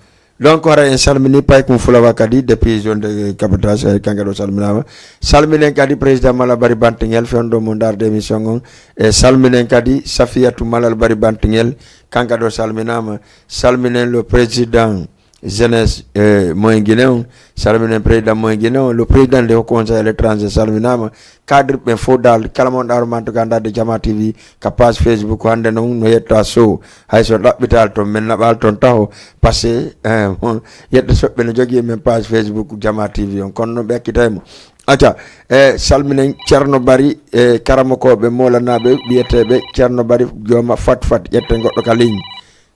donc hara en salmini paykum fulawa kadi depuis zone de capitage eyi kanka ɗo salminama salminen kadi président malal bari bantingel fewndo mo darde émission on e salminen kadi safiyatu malal bari bantingel kanka ɗo salminama salminen le président jeunesse e moyen guinéen salminen président moyen guinéen le président de conseil à l'étranger salminama Kadir ɓen fof dal kala mon ɗaro man to ka darde jama tv ka page facebook hannde noon no yetta sow hayso ɗaɓɓital toon min naɓal toon taho par ce que yetta soɓɓe no jogii men page facebook jama tv on kono noon ɓe accitay mo acca e salminen ceerno bari e karamokoɓe molanaɓe wiyeteɓe ceerno bari jooma fat fat ƴette goɗɗo ka ligne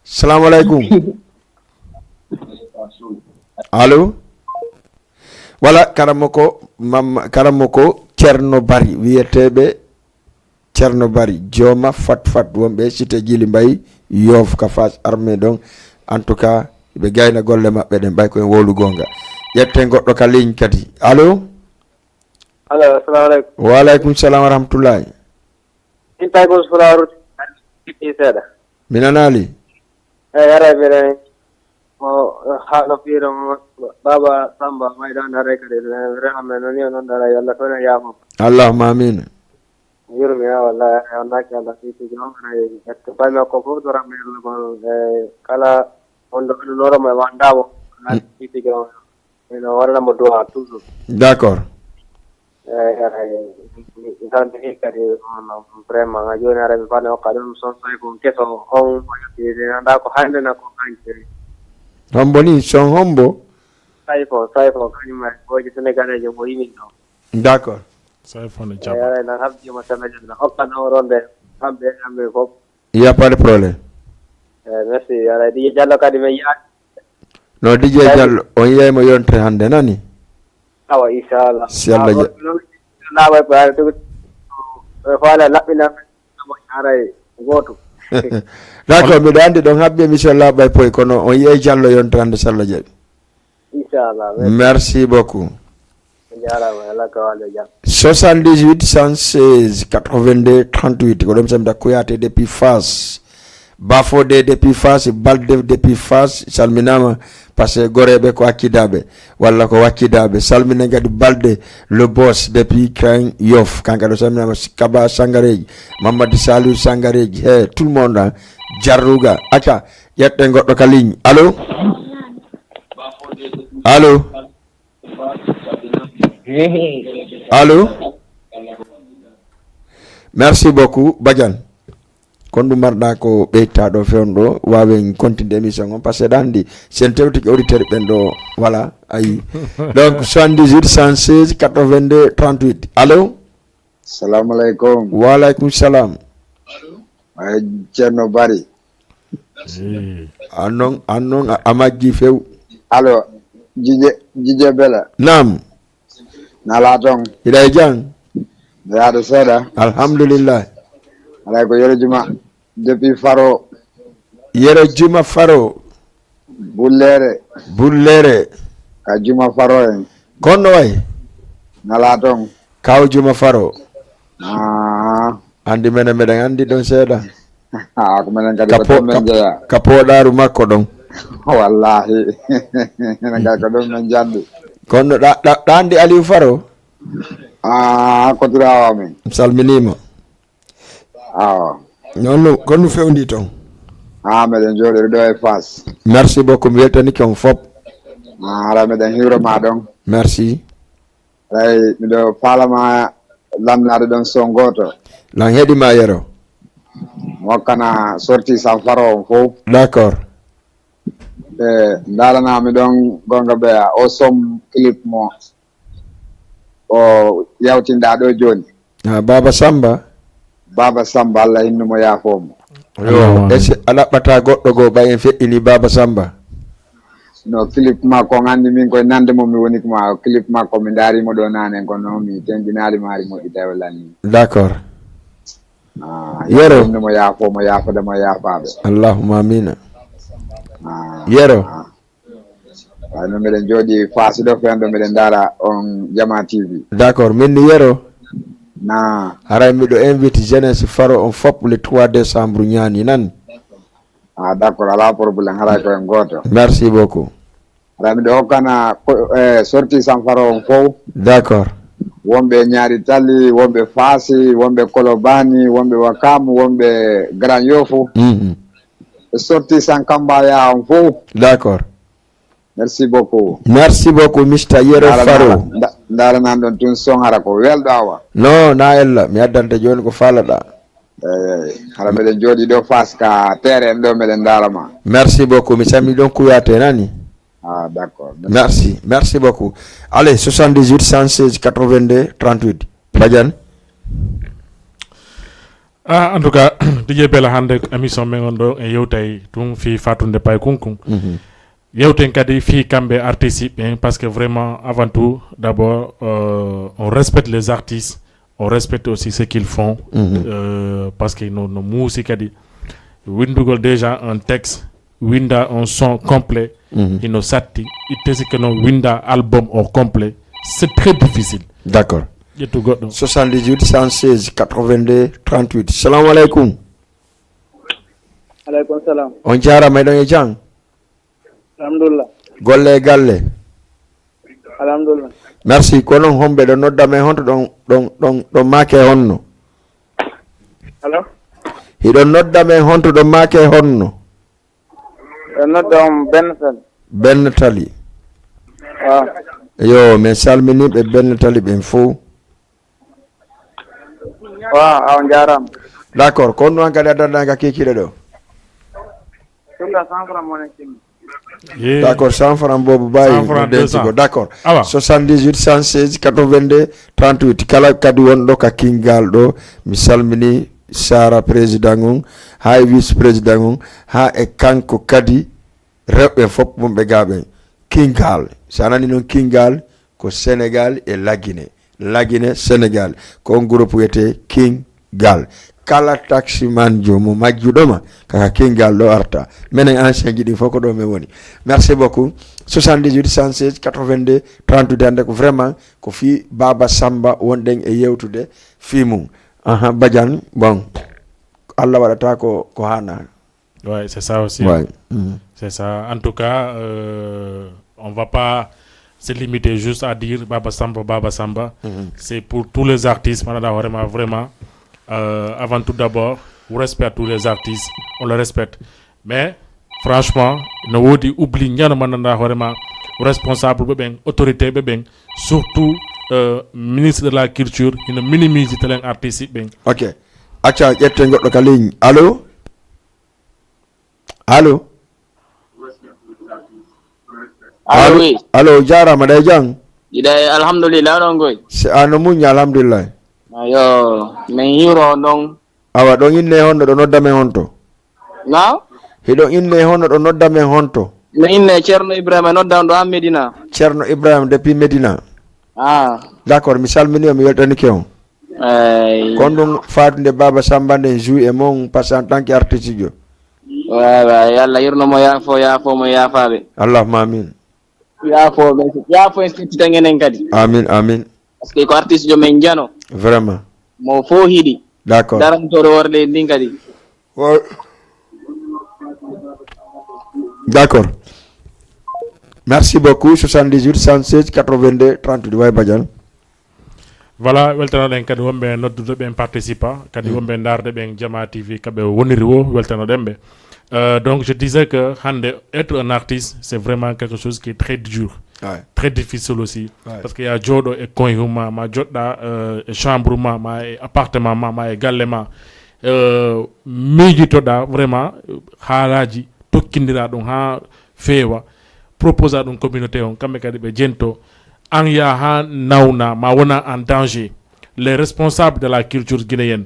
salamu aleykum allo wala karamoko mamma karamoko ceerno bari wiyeteɓe ceerno bari jooma fat fat wonɓe cité djili mbayi yoof ka face armée ɗon en tout cas Ɓe gayna golle maɓɓe ɗen, ɓay ko en wowlu goonga. Ƴetten goɗɗo ka ligne kadi. Allo? Allo, assalamu aleykum. Wa aleykum salam wa rahmatullahi. Min tawi ko Fulaaru, ɗi seeɗa. Mi nanaali. Eyi, aray mbiɗen ko haala fiiro mo Baaba Samba, may ɗon aray kadi, reham men, non yo non aray, Allah toon e yaafo. Allahumma amin. Yurmi, ya wallahi, on naaki Allah, fiituji on, aray, ƴetta payme ko fof, to ramme Allah, ko, e, kala on ɗo anndunooro mo e wandamo, kala Mm. fiituji on, ino wallamo du'a toujours. D'accord. Eyi, aray, mi, mi salmini kadi on, vraiment, ha jooni aray mi fane hokka ɗum son soy ko keso on, mo yettii, mi anndaa ko hannde na ko hanki. Hombo ni, son hombo? Sayfo, Sayfo, kañum e booji Sénégalais mo yimin ɗo. D'accord. Sayfo no Eyi, jaɓa. Aray, nan habdi mo Sénégal, na hokka nawronde, kamɓe, kamɓe fof. Il y a pas de problème. Eyi, merci. Aray, D J Diallo kadi mi yiyaani. No, D J Diallo, on yiyay mo yontere hannde, nani? Awa, inchallah. Si Allah ja- Laaɓa e ɓaare tigi, e faale laɓɓinande, aray, gooto. D'accord, miɗo anndi ɗon habbi émission Laaɓa e Poy, kono on yiyay Diallo yontere hannde, si Allah jaɓi. Inchallah. Merci beaucoup. A jaaraama, Allah ka waalo jam. Soixante-dix-huit, cent seize, quatre-vingt-deux, trente-huit. Ko ɗum samda Kouyaté depuis Fass. Bafodé depuis Fass, Balde depuis Fass, salminaama, parce que goreeɓe ko accidaaɓe, walla ko waccidaaɓe. Salmina kadi Balde, le boss depuis Grand Yoff. Kanko ɗo salminaama, Kaba Sangareji, Mamadou Saliou Sangareji, he, tout le monde, hein. Jarruga, acca, ƴetten goɗɗo ka ligne. Allo? Allo? Allo? Merci beaucoup, Badiane. Kon ɗum marɗa ko ɓeytaɗo fewndo, wawen continde émission on, parce que ɗan di, sen tewtike auditeur ɓen ɗo, voilà, ayi. Donc, soixante-dix-huit, cent seize, quatre-vingt-deux, trente-huit. Allo? Salamu aleykum. Wa aleykum salam. Ay, Ceerno Bari. An non, an non a, a majji few. Allo, Jije, Jije Bela. Naam. Nala ton. Hiɗa e jam? Yaade seeɗa. Alhamdulillah. Alay ko Yero Juma. Depuis Faro. Yero Juma Faro. Bullere. Bullere. Ka Juma Faro en. Konno way? Nala ton. Kaw Juma Faro. Ah. Andi menen, meɗen andi ɗon seeɗa. Ah, ko menen kadi Ka ko po-, ton men ka, jeeya. Ka pooɗaaru makko ɗon. Wallahi. Menen kadi ko ɗon men jandi. Konno ɗa, ɗa, ɗa andi Aliou Faro? Ah, ko turawa men. Mi salminima. Awa. Non no, ko no fewndi ton? Ah, meɗen jooɗori ɗo e Fass. Merci beaucoup. Mi weltanike on fop. Ah, hara meɗen hiwro ma ɗon. Merci. Ray, miɗo faalama lamnaade ɗon son gooto. Lan heɗi ma Yero. Mo kana sorti san faro on fof. D'accord. E, ndaalanami ɗon gonga ɓeya o som clip mo o yawtinɗa ɗo jooni. Ah, Baba Samba? Baba Samba, Allah hinnu mo, yaafo mo. Yo, Allahumma amin. Est-ce que a laɓɓata goɗɗo goo ɓay en feƴƴini Baba Samba? No clip makko on, anndi min koye nande mo mi woni ko ma clip makko, mi ndaari mo ɗo naane, kono mi tenjinaali maari moƴƴi tawi o lanni. D'accord. Ah, Yero. Yero hinnu mo, yaafo mo, yaafode mo, yaafaaɓe. Allahumma amina. Ah, Yero. Ah. Ay, no miɗen jooɗi Fass ɗo, fewndo miɗen ndaara on Jama T V. D'accord, min ni Yero. Na. Haray miɗo invite jeunesse Faro on fop le trois décembre ñaani nan. Ah, d'accord, alaa problème, haray ko en gooto. Merci beaucoup. Haray miɗo hokkana ko, eh, sorti san Faro on fof. D'accord. Wonɓe Ñaari Tali, wonɓe Faasi, wonɓe Kolobani, wonɓe Wakamu, wonɓe Grand Yoff. Mhm. E sorti san Kambaya on fof. D'accord. Merci beaucoup. Merci beaucoup, Mister Yero Faro. Nda-, ndaaranan ɗon tun son hara ko welɗo awa. No, na ella, mi addante jooni ko faalaɗa. Eyi, hara meɗen jooɗi ɗo Fass ka terrain ɗo meɗen ndaara ma. Merci beaucoup, mi salmini ɗon Kouyaté nani. Ah, d'accord. Merci, merci beaucoup. Allez, soixante-dix-huit, cent seize, quatre-vingt-deux, trente-huit. Badiane. Ah, en tout cas, D J Bella, hannde émission men on ɗo en yewtay tun fii faatunde pay kunkun. Mhm. Yewten kadi fii kamɓe artiste ɓen, parce que vraiment, avant tout, d'abord, euh, on respecte les artistes, on respecte aussi ce qu'ils font, mhm, euh, parce que no, no muusi kadi winndugol déjà un texte, winda un son complet, hino satti. Itte sikke noon winda album au complet, c'est très difficile. D'accord. Ƴettu goɗɗo. Soixante-dix-huit, cent seize, quatre-vingt-deux, trente-huit. Salamu aleykum. Aleykum salam. On jaaraama, eɗon e jam? Alhamdulillah. Golle e galle? Alhamdulillah. Merci. Ko noon homɓe ɗo nodda men, honto ɗon, ɗon, ɗon, ɗon maake honno? Allo? Hiɗon nodda men, honto ɗon maake honno? Ɗon nodda on Ben Sali. Ben Tali. Waaw. Yo, men salminiiɓe Ben Tali ɓen fof. Waaw, awa, njaaraama. D'accord, ko honno an kadi a darnaa ka kiikiiɗe ɗo? Ɗum ka cent francs mo nekkimi. Yee. D'accord, cent francs boobu baawi. Cent francs, no denci deux cents. Ko. D'accord. Awa. Soixante-dix-huit, cent seize, quatre-vingt-deux, trente-huit. Kala kadi wonɗo ka Kingal ɗo, mi salmini Sara président on, haa e vice président on, haa e kanko kadi rewɓe fof mum ɓe gaaɓen. Kingal. So a nani noon Kingal, ko Sénégal e Lagine. Lagine, Sénégal. Ko on groupe wiyetee Kingal. Kala taximan jo mo majjuɗo ma, kaka Kingal ɗo arta. Menen ancien ji ɗin fof ko ɗo men woni. Merci beaucoup. Soixante-dix-huit, cent seize, quatre-vingt-deux, trente-huit, hannde ko vraiment ko fii Baba Samba wonɗen e yewtude fii mum. Aha, Badiane, bon. Allah waɗata ko, ko haana. Ouais, c'est ça aussi. Ouais. Mhm. C'est ça. En tout cas, euh, on va pas se limiter juste à dire Baba Samba, Baba Samba. Mhm. C'est pour tous les artistes. Maanaam, vraiment, vraiment, euh, avant tout d'abord, respect à tous les artistes. On le respecte. Mais, franchement, no woodi oubli ñano maanaam, vraiment, responsable ɓe ɓen, autorité ɓe ɓen, surtout, euh, ministre de la culture, ina minimise telen artiste ɓen. Ok. Acca, ƴetten goɗɗo ka ligne. Allô? Allo? Allo, allo, oui. Allo, jaaraama, ɗa e jam? Iɗa e, alhamdulillah, oɗon goy? Se a no muññi, alhamdulillah. Ayo, min hiiro on ɗon. Awa, ɗon inne honno, ɗo nodda men honto? Na? Hiɗon inne honno, ɗo nodda men honto? Mi inne Ceerno Ibrahima, nodda on ɗo an Medina. Ceerno Ibrahima depuis Medina. Ah. D'accord, mi salmini on, mi weltanike on. Eey. Kon ɗum faatude Baaba Samba nden joue e mon, parce que en tant que artiste jo. Waay, waay, yo Allah yurmo mo, yaafo, yaafo mo, yaafaaɓe. Allahumma amin. Yaafo ɓe, yaafo en, settita ngenen kadi. Amin, amin. Parce que ko artiste jo men jano. Vraiment. Mo fo hiɗi. D'accord. Darantooɗo worle ndin kadi. Wo-, d'accord. Merci beaucoup. Soixante-dix-huit, cent seize, quatre-vingt-deux, trente-huit. Way Badiane. Voilà, weltanoɗen kadi wonɓe noddude ɓen participant, kadi wonɓe ndaarde ɓen Jama T V, kaɓe woniri wo, weltanoɗen ɓe. Euh, donc, je disais que hannde, être un artiste, c'est vraiment quelque chose qui est très dur, ouais, très difficile aussi. Ouais. Parce que ya jooɗo e coin ma, ma joɗɗa, euh, e chambre ma, ma e appartement ma, ma e galle ma. Euh, miijitoɗa vraiment haalaaji, tokkindira ɗum haa feewa, proposa ɗum communauté on, kamɓe kadi ɓe jento. An yaa haa nawna, ma wona en danger. Les responsables de la culture guinéenne,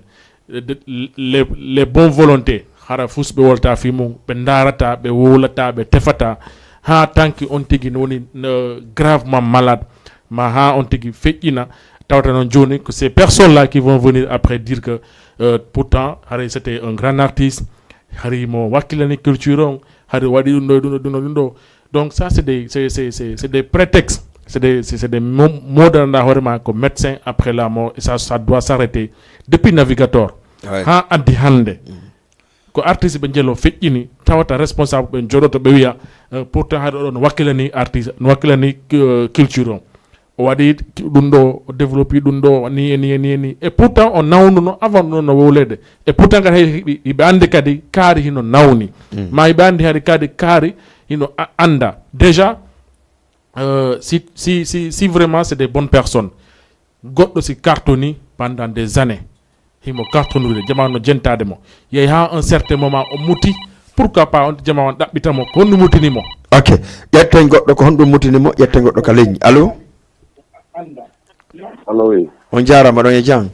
de, les, les bonnes volontés, hara fus ɓe wolta fii mum, ɓe ndaarata, ɓe wowlata, ɓe tefata, haa tanki on tigi no woni, no gravement malade, ma haa on tigi feƴƴina. Tawata noon jooni ko ces personnes-là qui vont venir après dire que, euh, pourtant, haray c'était un grand artiste, hari mo wakkilani culture on, hari waɗi ɗum ɗo, ɗum ɗo, ɗum ɗo, ɗum ɗo. Donc ça, c'est des, c'est, c'est, c'est, c'est des prétextes, c'est des, c'est, c'est des mo-, mots de la hoore ma ko médecin après la mort, et ça, ça doit s'arrêter depuis Navigator. Ouais. Haa addi hannde. Mm. Ko artiste ɓe njelo feƴƴini, tawata responsable ɓe joɗoto ɓe wiya, euh, pourtant haɗa oɗo no wakkilani artiste, no wakkilani, euh, culture on. O waɗi ɗum ɗo, o développe ɗum ɗo, ni e ni e ni e ni. Et pourtant, o nawnuno avant ɗum no wowleede. Et pourtant, kadi hay hiɓe, hiɓe anndi kadi kaari hino nawni. Mm. Ma hiɓe anndi hari kadi kaari hino a-, annda. Déjà, euh, si, si, si, si vraiment c'est des bonnes personnes, goɗɗo si cartoni pendant des années, himo cartonude, jama no jentaade mo. Yehi haa un certain moment, o muti. Pourquoi pas on jama on ɗaɓɓita mo, ko honɗum mutini mo? Ok. Ƴetten goɗɗo, ko honɗum mutini mo? Ƴetten goɗɗo ka ligne. Allo? Allo, oui. On jaaraama, ɗon e jam?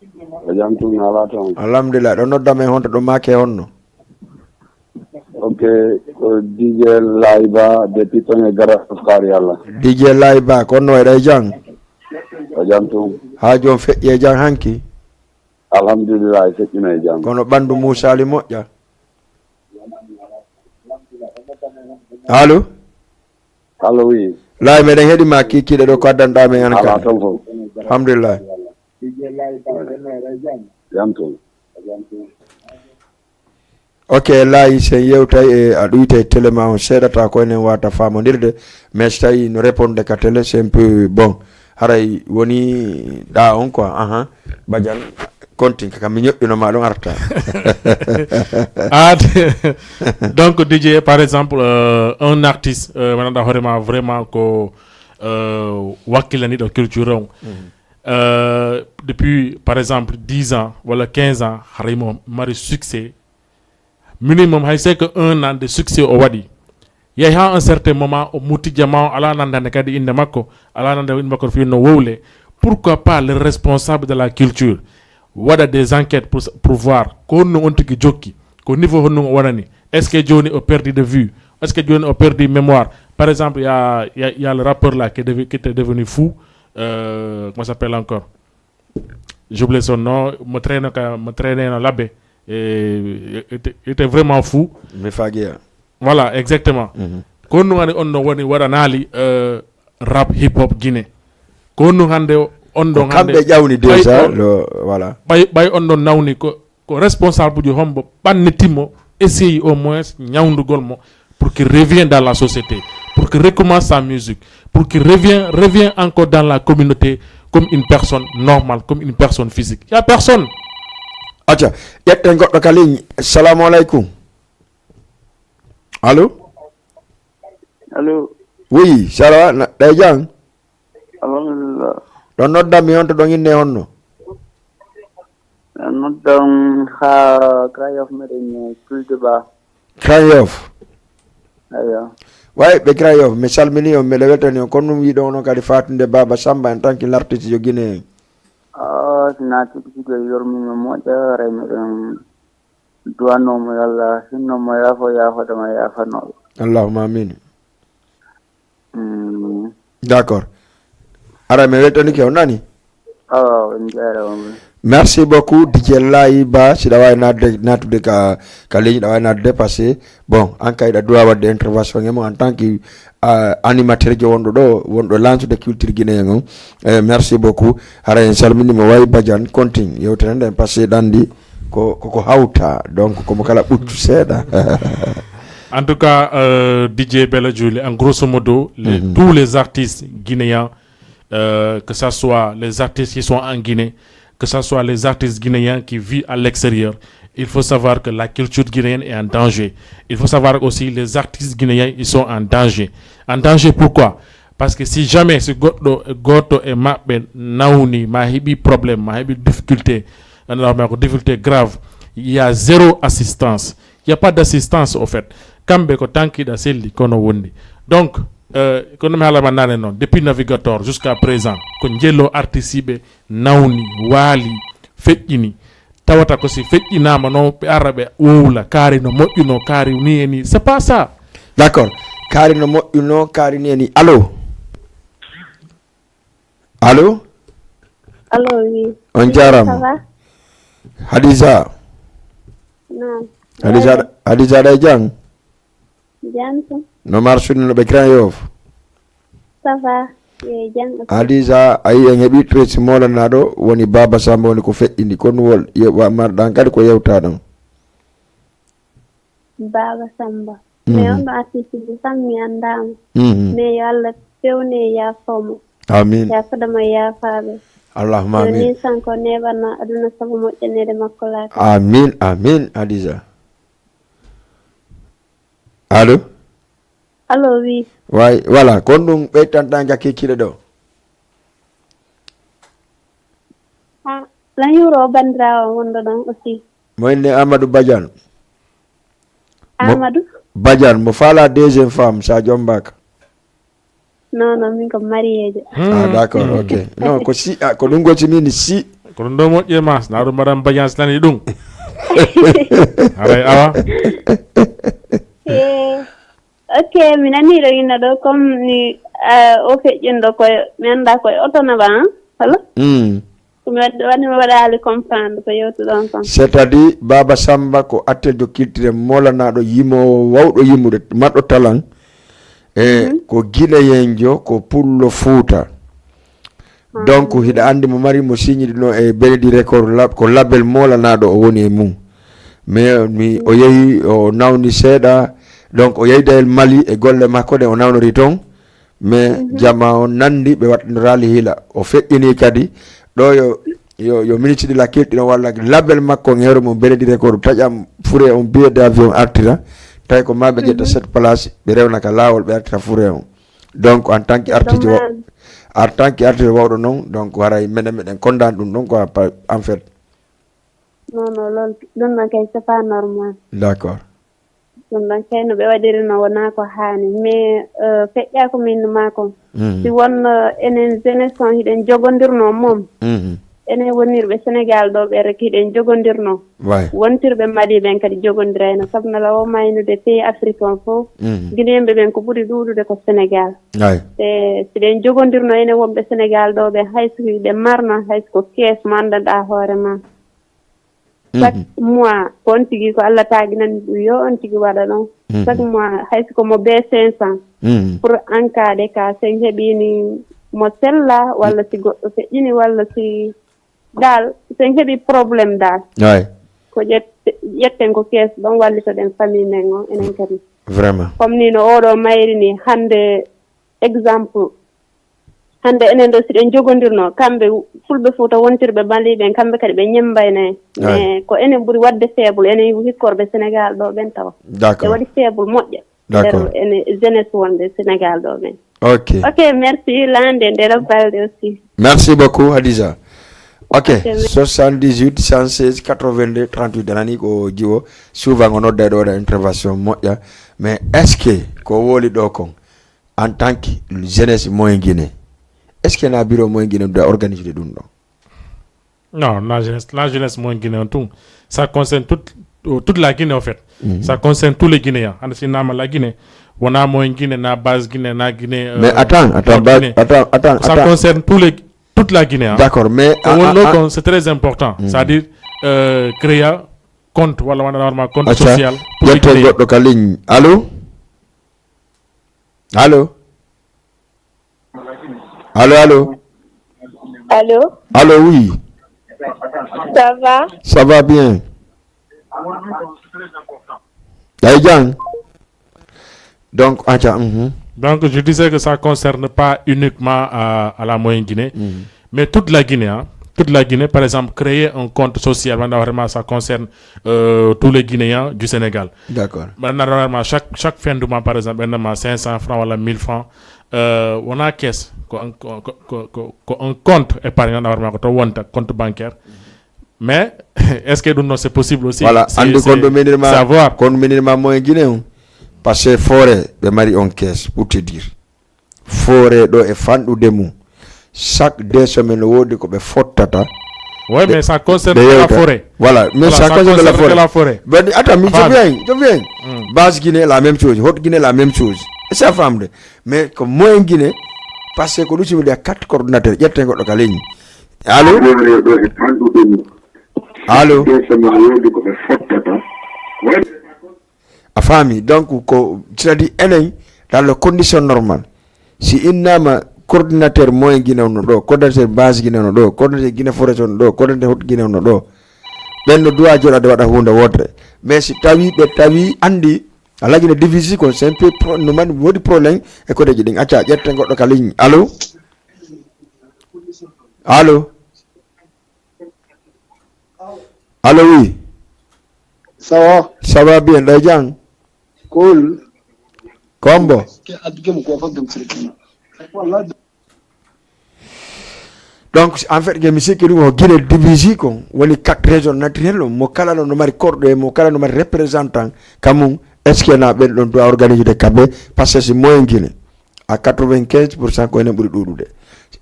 E jam tun, alaa toon. Alhamdulillah. Ɗo nodda men honto, ɗo maake honno? Ok, ko D J Layba, depuis Toñe Garage Kaari Allah. D J Layba, ko honno waɗa e jam? O jam tun. Haa jooni feƴƴi e jam hanki? Alhamdulillah, feƴƴino e jam. Kono ɓanndu Muusaali moƴƴa? Allo? Allo, oui. Laay, meɗen heɗi ma kiikiiɗe ɗo, ko addanɗa men an kadi? Alhamdulillah. Jam toon. Ok, Laay, sen yewtay e a ɗuyta e télé ma on seeɗa, ta ko enen wata faamondirde, mais so tawi no répondre ka télé, c'est un peu bon. Haray woni ɗa on quoi, ahan. Badiane, continue, ka mi ñoƴƴuno ma ɗum arta. Ah, donc, D J, par exemple, euh, un artiste, euh, wonanɗa hoorema vraiment ko euh, wakkilaniɗo culture on. Euh, depuis, par exemple, dix ans wala quinze ans, haray mo mari succès. Minimum, hay c'est que un an de succès o waɗi. Yahi ha un certain moment, o muti jama o, ala nandande kadi inde makko, ala nandande inde makko no feewi no wowle. Pourquoi pas le responsable de la culture waɗa des enquêtes pour, pour voir ko honno on tigi jokki, ko niveau honno o wonani. Est-ce que joni o perdi de vue? Est-ce que joni o perdi mémoire? Par exemple, il y a, il y a, il y a le rappeur là qui, est devi- qui était devenu fou. Euh, comment s'appelle encore? J'oublie son nom. Mo traîno ka, mo traîneno labbe. Et était, était vraiment fou. Mi fagiya. Voilà, exactement. Ko honno woni on no woni waɗanali euh, rap hip hop Guinée. Ko honno hande on Ko ɗon kamɓe hande ƴawni ɓay déjà on- le voilà. ɓay ɓay on ɗon nawni ko ko responsable uji hombo ɓannitimo, essaye au moins ñawndu gol mo pour qu'il revienne dans la société, pour qu'il recommence sa musique, pour qu'il revienne, revienne encore dans la communauté comme une personne normale, comme une personne physique. Il y a personne. Acca, ƴetten goɗɗo ka ligne. Assalamu aleykum. Allo? Allo, Oui, ça va? Na- ɗay jang? Alhamdulillah. Ɗon noddanmi on to ɗon inne honno? Noddan ha Krayof meɗen Kulde Ba. Krayof. Ayo. Way ɓe Krayof, mi salmini on, miɗo weltani on. Kono ɗum yiɗo onon kadi fatunde Baba Samba en tant que l'artiste yo Guinée en. Ah, sina tigi tigi yormima moƴƴa, ray meɗen duwannomo yo Allah hinnomo yaafo, yaafodema yaafanoɓe. Allahumma amin. Mm. D'accord. Ara mi weltanike, on nani? Oh, on jarama. Merci beaucoup, D J Layi Ba. Si ɗa wawi natde, natude ka, ka ligne, ɗa wawi natde parce que, bon, an kay ɗa droit wadde intervention e mo en tant que euh, animateur jo wonɗo ɗo, wonɗo lansude culture guinéen on. Eh, merci beaucoup. Hara en salminima wawi Badiane, continue yewtere nden parce que ɗanndi ko koko hawta, donc komo kala ɓuccu seeɗa. En tout cas, euh, D J Bella Julie, en grosso modo, les, tous les artistes guinéens, euh, que ce soit les artistes qui sont en Guinée, que ce soit les artistes guinéens qui vivent à l'extérieur, il faut savoir que la culture guinéenne est en danger. Il faut savoir aussi les artistes guinéens, ils sont en danger. En danger pourquoi? Parce que si jamais si goɗɗo goto e maɓɓe nawni ma heɓi problème ma heɓi difficulté, anndama ko difficulté grave, il y a zéro assistance. Il n'y a pas d'assistance au fait. Kamɓe ko tankiɗa selli kono wondi. Donc, euh, kono mi haalama nane noon, depuis navigateur jusqu'à présent ko jello artisiɓe nawni, waali, feƴƴini. Tawata ko si feƴƴinama noon ɓe ara ɓe wowla kaari no moƴƴuno, kaari ni e ni. C'est pas ça. D'accord. Kaari no moƴƴuno, kaari ni e ni. Allo? Allo? Allo, oui. On jarama. Hadisa. Non. Hadisa, Hadisa ɗa e jang? Jam tan. No marsude no ɓe Grand Yoff? Ça va. Ye jam. Hadisa, ayi en heɓi Tracy Molanaɗo woni Baba Samba woni ko feƴƴini. Kono wol, marɗan kadi ko yewtaɗon. Baba Samba. Mais on ɗo artiste ji kam mi anndama. Mais yo Allah fewne e yaafomo. Amin. Yaafodema yaafaɓe. Allahumma amin. Ni sanko neɓana aduna sabu moƴƴanede makko laaka. Amin, amin, Hadisa. Allo? Allo, oui. Way, voilà, kon ɗum ɓeytanɗa gakkikiɗe ɗo. Ah, lan yuro o bandirawo wonɗo ɗon aussi. Mo inne Amadou Badiane. Amadou? Badiane, mo faala deuxième femme, sa jombaka. Non, non, min ko mariéjo. Ah, d'accord, ok. Non, ko si, ah, ko ɗum goti min si. Ko ɗum ɗo moƴƴi e ma, na ɗum mbaɗan Badiane si nani ɗum. Haray awa. Eh, ok, mi nani ɗo inna ɗo comme ni o feƴƴinɗo koye mi annda koye oto na ba. Halo? Mm. Ko mi waɗi mi waɗali comprendre ko yewtuɗon kon. C'est-à-dire Baba Samba ko attel jo kiltire molanaɗo yimowo wawɗo yimude maɗɗo talan. E ko Guinéenjo, ko pullo Fuuta. Donc hiɗa anndi mo mari mo signidi no e Benedi Record lab, ko label moolanaɗo o woni e mum. Mais mi o yehi o nawni seeɗa. Donc o yehi dayel Mali e golle makko ɗe o nawnori toon. Mais jama on nanndi ɓe waɗnorali hila. O feƴƴini kadi ɗo yo yo yo ministre de la culture on walla label makko on hewre mum Benedi Record taƴam fure on billet d'avion artira. Tawi ko ma ɓe ƴetta cette place ɓe rewna ka laawol ɓe artira fure on. Donc en tant que artiste en tant que artiste wawɗo noon, donc haray menen meɗen kondani ɗum ɗon quoi. En fait. Non non, lool ɗum ɗon kay c'est pas normal. D'accord. Ɗum ɗon kay no ɓe waɗiri no wonaa ko haani, mais feƴƴa ko min ma kon. Si wonno enen jeunesse on hiɗen jogondirno moom, enen wonirɓe Sénégal ɗo ɓe rek hiɗen jogondirno. Wontirɓe Mali ɓen kadi jogondirayno, sabu nala o maynude pays Afrique on fof. Guinéenɓe ɓen ko ɓuri ɗuuɗude ko Sénégal. Te siɗen jogondirno enen wonɓe Sénégal ɗo ɓe, hay so hiɗen marno, hay so ko kees mo anndanɗaa hoore ma. Chaque mois ko on tigi ko Allah taaginani ɗum yo on tigi waɗa ɗon. Chaque mois hay siko mo be cinq cent pour en cas de cas, sen heɓini mo sella walla si goɗɗo feƴƴini walla si dal sen heɓi problème dal. Ko ƴetten ko kees ɗon wallitoɗen famille men on enen kadi. Vraiment. Comme ni no oɗo mayri ni hande exemple. Hannde enen ɗo siɗen jogondirno kamɓe fulɓe Fuuta wontirɓe Mali ɓen, kamɓe kadi ɓe ñemmbayna en. Mais ko enen ɓuri waɗde faible, enen hikkorɓe Sénégal ɗo ɓen tawa ɓe waɗi faible moƴƴa nder ene jeunesse wonɓe Sénégal ɗo ɓen. Ok. Ok, merci Lande ndela balde aussi. Merci beaucoup Hadiza. Ok, soixante-dix-huit cent seize quatre-vingt-deux trente-huit, anani ko jiwo. Souvent o nodda ɗo waɗa intervention moƴƴa. Mais est-ce que ko woli ɗo kon en tant que jeunesse moyen Guinée, est-ce que na bureau moyen Guinée doit organiser ɗum ɗo? Non, la jeunesse, la jeunesse moyen Guinée on tun, ça concerne toute, euh, toute la Guinée en fait. Ça concerne tous les Guinéens. Hande si nama la Guinée, wona moyen Guinée, na base Guinée, na Guinée. Mais attends, attends, attends, attends, ça concerne tous les, toute la Guinée. D'accord, mais ko wonno kon c'est très important. C'est-à-dire euh, créer compte wala wona normal compte social pour les Guinéens. Goɗɗo ka ligne. Allô? Allô? Allô, allô? Allô? Allô, oui. Ça va? Ça va bien. Ay jang. Donc, aca. Donc, je disais que ça ne concerne pas uniquement à, à la Moyenne Guinée, mais toute la Guinée. Hein. Toute la Guinée, par exemple, créer un compte social, maintenant, vraiment, ça concerne euh, tous les Guinéens du Sénégal. D'accord. Maintenant, vraiment, chaque, chaque fin de mois, par exemple, maintenant, cinq cents francs ou mille francs, euh, on a caisse, un compte épargne, normalement, compte bancaire. Mais est-ce que nous, c'est possible aussi? Voilà, andi kon ɗo menirma savoir kon menirma moyen Guinée on. Parce que forêt ɓe mari on caisse pour te dire. Forêt ɗo e fanɗude mum. Chaque deux semaines no woodi ko ɓe fottata. Oui, mais ça concerne la forêt. Voilà, mais ça concerne la forêt. Attends, mais je viens, je viens. Base Guinée la même chose, Haute Guinée la même chose. Sa famde. Mais ko moyen Guinée, parce que ko ɗum simi de quatre coordinateur ƴetten goɗɗo ka ligne. Allô? Allô? A faami? Donc ko c'est-à-dire enen dans les conditions normales, si innama coordinateur moyen Guinée no ɗo, coordinateur base Guinée no ɗo, coordinateur Guinée forêt no ɗo, coordinateur Haute Guinée no ɗo, ɓen no duwa joɗade waɗa hunde wotre. Mais si tawi ɓe tawi andi a lagine divisi ko c'est un peu no mani wodi problème e kodeji ɗin. Acca ƴetten goɗɗo ka ligne. Allô? Allô? Allô, oui. Ça va? Ça va bien, ɗo jang? Cool. Kombo? Donc en fait ke mi sikki ɗum o Guinée divisi kon woni quatre régions naturelles, mo kala no mari korɗo e mo kala no mari représentant kamum. Est-ce que na ɓen ɗon doit organiser de kabe? Parce que si moyen Guinée à quatre-vingt-quinze pour cent ko enen ɓuri ɗuɗude.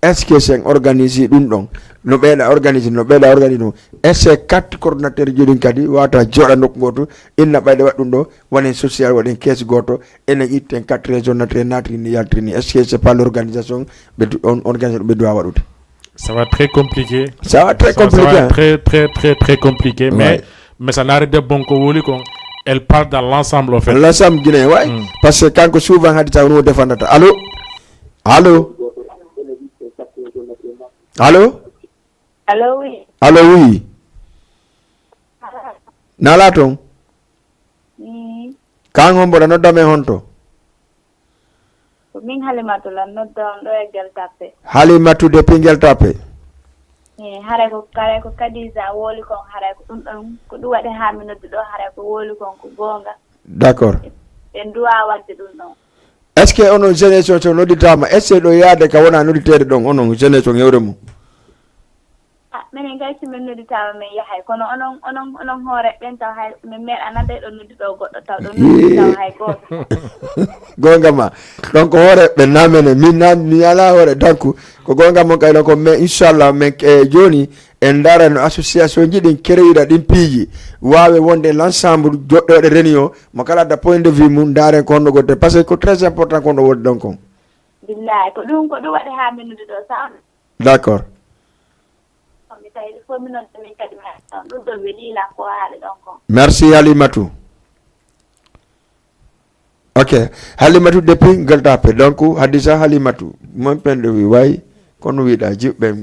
Est-ce que sen organisi ɗum ɗon no ɓeeɗa organisi no ɓeeɗa organisi ɗum? Est-ce que quatre coordinateur joɗin kadi wata joɗa nokku goto inna ɓayɗe waɗ ɗum ɗo, waɗen social, waɗen caisse goto, enen itten quatre région natre natrini yaltrini? Est-ce que c'est pas l'organisation ɓe on organisation ɓe doit waɗude? Ça va très compliqué. Ça va très compliqué. Très très très très compliqué. Mais mais ça n'arrête de bon ko woli kon. Elle parle dans l'ensemble, en fait. L'ensemble guinéen, oui. Mm. Parce que kanko souvent hadi taw no defandata. Allô? Allô? Allô? Allô, oui. Allô, oui. Nala ton? Mm. Kan hombo da nodda me honto? Ko min Halimatu lan nodda on ɗo e Gueule Tapée. Halimatu depuis Gueule Tapée. Eh, haray ko, haray ko Kadija woli kon, haray ko ɗum ɗon, ko ɗum waɗi haa mi noddi ɗo, haray ko woli kon ko goonga. D'accord. Ɓe nduwa waɗde ɗum ɗon. Est-ce que onon jeunesse on so nodditaama, est-ce que ɗo yaade ka wona nodditeede ɗon, onon jeunesse on hewre mum? Ah, minen kay si min nodditaama min yahay, kono onon, onon, onon hoore ɓen taw hay min meeɗa nande ɗo noddi ɗo goɗɗo taw ɗo noddi taw hay gooto. Goonga ma. Donc hoore ɓe namene, min nan mi ala hoore, donc ko goonga mon kay ɗon ko, mais inchallah min e jooni en ndaara no association ji ɗin créeira ɗin piiji waawe wonde l'ensemble joɗɗoɗe réunion mo kala adda point de vue mum ndaaren ko honno gotte, parce que ko très important ko honno woni ɗon kon. Billahi ko ɗum, ko ɗum waɗi haa min noddi ɗo sa. D'accord. Kono mi tawi ɗum fof mi nodda min kadi mi haɗa ɗum ɗo weli lan ko haali ɗon kon. Merci Halimatu. Ok. Halimatu depuis Gueule Tapée. Donc Hadisa Halimatu mon pendo wi wayi kono wiɗa jiɓɓe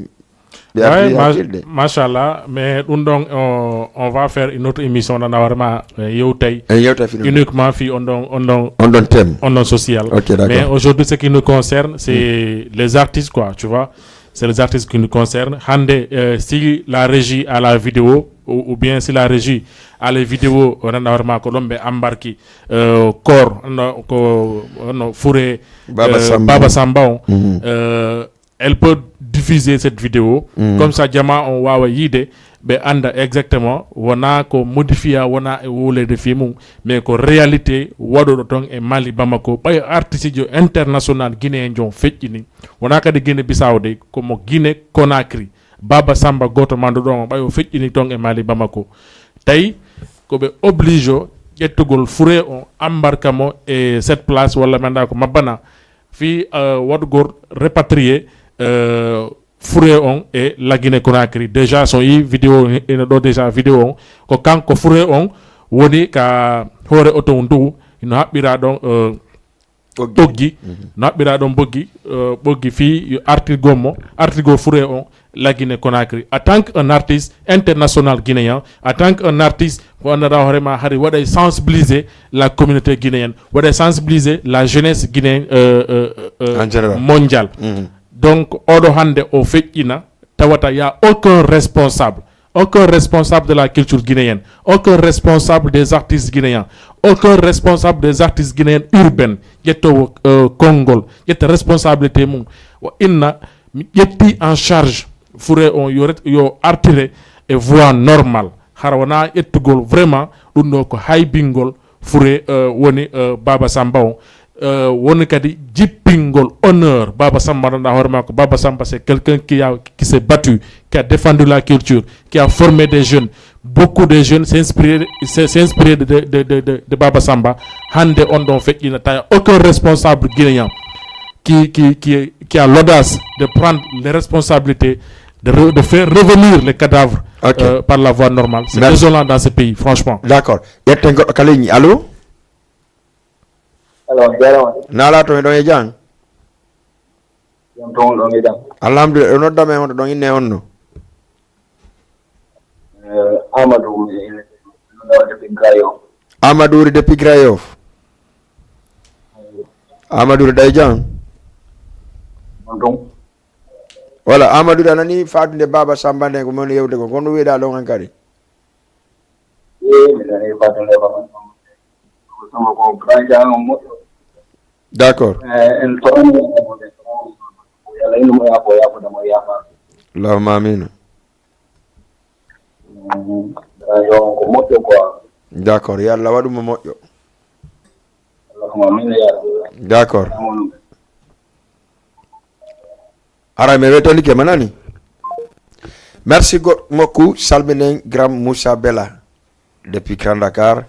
ɓe ardi ma- artirde. Machallah, mais ɗum ɗon on, on va faire une autre émission nana warma yewtay. En yewta fino uniquement fi on ɗon on ɗon On ɗon thème. On ɗon social. Ok, d'accord. Mais aujourd'hui ce qui nous concerne c'est les artistes quoi, tu vois. C'est les artistes qui nous concernent. Hande euh, si la régie à la vidéo ou, ou bien si la régie à les vidéos on nana warma ko ɗon ɓe ambarki euh, koor no ko no fure Baba euh, Samba. Baba Samba on Mhm. Euh, elle peut diffuser cette vidéo. Mhm. Comme ça jama on wawa yiide ɓe anda exactement wona ko modifiya wona e wowlede fi mum, mais ko réalité waɗuɗo ton e Mali Bamako ɓay artiste jo international guinéen jon feƴƴini. Wona kadi Guinée Bissau de komo Guinée Conakry. Baba Samba goto manduɗo on ɓay o feƴƴini ton e Mali Bamako. Tawi ko ɓe oblige o ƴettugol fure on ambarka mo e cette place walla mi anda ko mabbana fi euh, waɗugol répatrier euh, fure on e la Guinée Conakry. Déjà so yi vidéo ina ɗo déjà vidéo on ko kanko fure on woni ka hoore oto ndu ino haɓɓira ɗon euh, Ɓoggi. Ɓoggi Mhm. No haɓɓira ɗon ɓoggi euh, ɓoggi fii yo artirgo mo artirgo fure on la Guinée Conakry en tant qu'un artiste international guinéen, en tant qu'un artiste ko annduɗa hoore ma hari waɗay sensibiliser la communauté guinéenne, waɗay sensibiliser la jeunesse guinéenne euh, euh, euh, En général. Mondiale. Mhm. Donc oɗo hannde o feƴƴina tawata y a aucun responsable, aucun responsable de la culture guinéenne, aucun responsable des artistes guinéens, aucun responsable des artistes guinéens urbains ƴettowo euh, konngol ƴetta responsabilité mum o inna mi ƴetti en charge fure on yo ret- yo artire e voie normale. Hara wona ƴettugol vraiment ɗum ɗo ko haybingol fure euh, woni euh, Baba Samba on euh, woni kadi jippingol honneur Baba Samba. Nana hoore makko Baba Samba c'est quelqu'un qui a qui s'est battu, qui a défendu la culture, qui a formé des jeunes. Beaucoup de jeunes s'inspirent s'inspirent de, de, de, de, de Baba Samba. Hande on ɗon feƴƴina tawi aucun responsable guinéen qui, qui, qui, qui a l'audace de prendre les responsabilités de, re- de faire revenir les cadavres Ok. Euh, par la voie normale. C'est Merci. Désolant dans ce pays, franchement. D'accord. Ƴetten goɗɗo kala ñi allo. Allo, jarama. Nala to mi ɗon e jam. Jam toon ɗon e jam. Alhamdulillah. Ɗo nodda men honto ɗon inne honno? Eh, Amadou mi nodda depuis Grayo. Amadou uri depuis Grayo. Amadou uri ɗay jam. On ɗon. Wala Amadou a nani fatunde Baba Samba nden ko mon yewde ko kono wiɗa ɗon hankadi. Eh, mi nani fatunde Baba Samba. Samba ko Grayo moƴƴo. D'accord. Eh, en torani mo de. Yalla inu mo yaafo yaafo da mo yaafa. Allahumma amin. Yo ko moƴƴo quoi. D'accord, yo Allah waɗu mo moƴƴo. Allahumma amin ya rabbi. D'accord. Amin. Ara mi wetonike manani. Merci go- mokku salminen Grand Moussa Bella depuis Grand Dakar.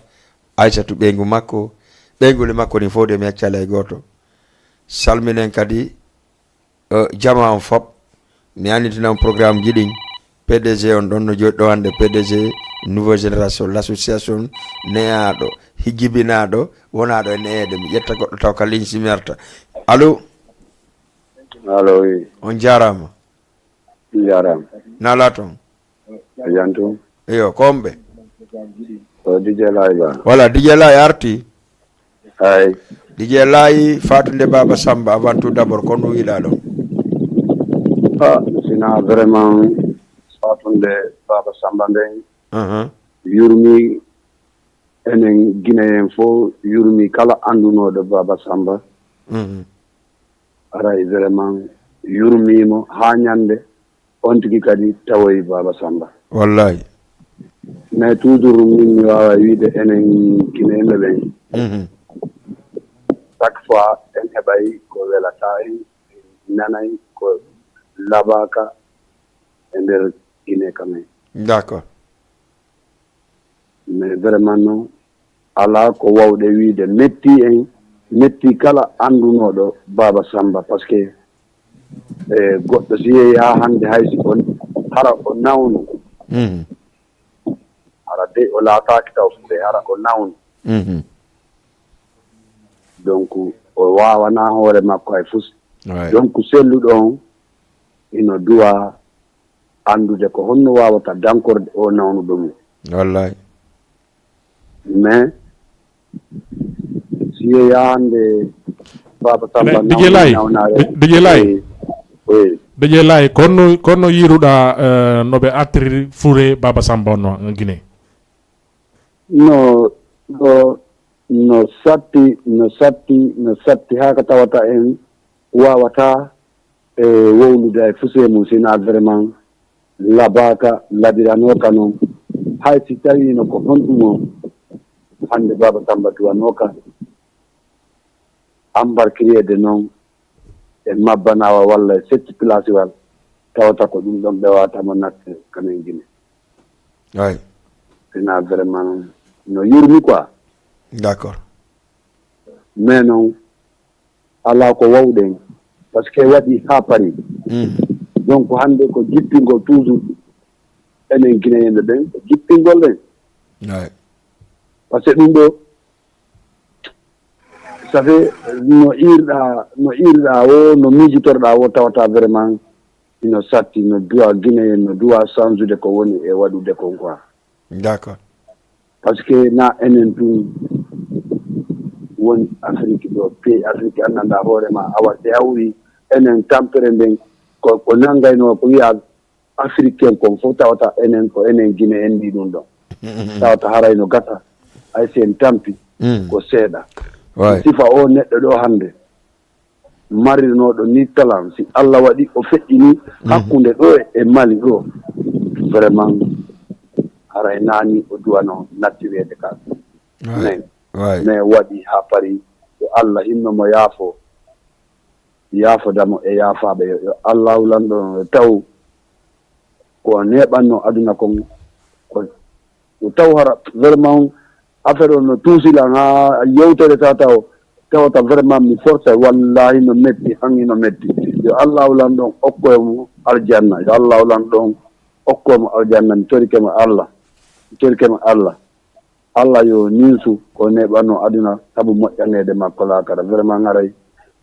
Aissatou ɓeyngu makko ɓeynguuli makko ni fof de mi accala e gooto. Salminen kadi euh, jama on fop mi annitina on programme ji ɗin. P D G on ɗon no jooɗi ɗo hannde, P D G Nouveau Génération, l'association neyaaɗo, jibinaaɗo, wonaaɗo e neyeede. Mi ƴetta goɗɗo taw ka ligne simerta. Allo? Allo, oui. On jaaraama. Jaaraama. Naalaa toon? A yantu. Eyo, ko homɓe? Ko D J Laye Ba. Voilà, D J Laye arti. Ay. D J Laye, fatunde Baba Samba, avant tout d'abord, ko no wiɗaa ɗon? Ah, sina vraiment fatunde Baba Samba nden. Aha. Yurmi enen Guinéen fof, yurmi kala anndunooɗo Baba Samba. Mhm. Aray vraiment yurmiimo haa ñannde on tigi kadi tawoyi Baba Samba. Wallahi. Mais toujours min mi waawa wiide enen Guinéen ɓen. Mhm. Chaque fois en heɓay ko welata en, en nanay ko labaaka e nder Guinée quand même. D'accord. Mais vraiment noon, alaa ko waawɗe wiide metti en, metti kala anndunooɗo Baba Samba, parce que, eh, goɗɗo si yehi haa hannde hay si on, hara o nawnu. Mhm. Hara dey o laataaki taw fuɗe, hara o nawnu. Mhm. Donc, o waawanaa hoore makko hay fus. Ouais. Donc, selluɗo on, ino duwa anndude ko honno waawata dankorde o nawnuɗo mum. Wallahi. Mais, si yehi hannde Baba Samba D J nawni Laye, nawnaare. D J Laye. Oui, oui. D J Laye, kono, kono yiruɗa, eh, no ɓe artiri fure Baba Samba on no Guinée? No, no, no satti, no satti, no satti haa ka tawata en waawata, e, wowlude hay fuse mum, sina vraiment labaaka, labiranooka noon. Hay si tawiino ko honɗum o, hannde Baba Samba duwanooka, ambarkiriyeede noon, e Mabbanawa walla e Setti Place wal, tawata ko ɗum ɗon ɓe wawata mo natte kamen Guinée. Ay. Sina vraiment no yurmi quoi. D'accord. Mais noon, alaa ko wawɗen, parce que waɗi haa paari. Mm. Donc hannde ko jippingol toujours enen Guinéen ɓen, ko jippingol ɗen. Ay. Parce que ɗum ɗo, ça fait no irɗa, no irɗa o, no miijitorɗa o, tawata vraiment ino satti, no duwa Guinéen, no duwa sansude ko woni e waɗude kon quoi. D'accord. Parce que na enen tun woni Afrique ɗo, pays Afrique anndanɗa hoore ma, awa si hawri enen tampere nden ko, ko nanngayno ko wiya Africain kon fof tawata enen ko enen Guinée en mbi ɗum ɗon. Tawata haray no gasa, hay si en tampi, mm, ko seeɗa. Ouais. Sifa o neɗɗo ɗo hannde marirnooɗo ni talan, si Allah waɗi o feƴƴini, mhm, hakkunde ɗo e Mali ɗo, vraiment haray naani o duwano nattireede ka. Ouais. Mais, ouais, mais waɗi haa paari, yo Allah hinno mo yaafo. Yaafodamo e yaafaaɓe, yo, yo Allahu lanɗo taw ko neeɓanno aduna kon, ko, ko taw hara vraiment affaire on no tuusilan haa yewtere tata o, tawata vraiment mi forsa, wallahi no metti, hangi no metti. Yo Allahu lanɗo okkoye mo aljanna, yo Allahu lanɗo okkoye mo aljanna, mi torike mo Allah, mi torike mo Allah. Allah yo ninsu ko neeɓanno aduna sabu moƴƴaneede makko laakara. Vraiment haray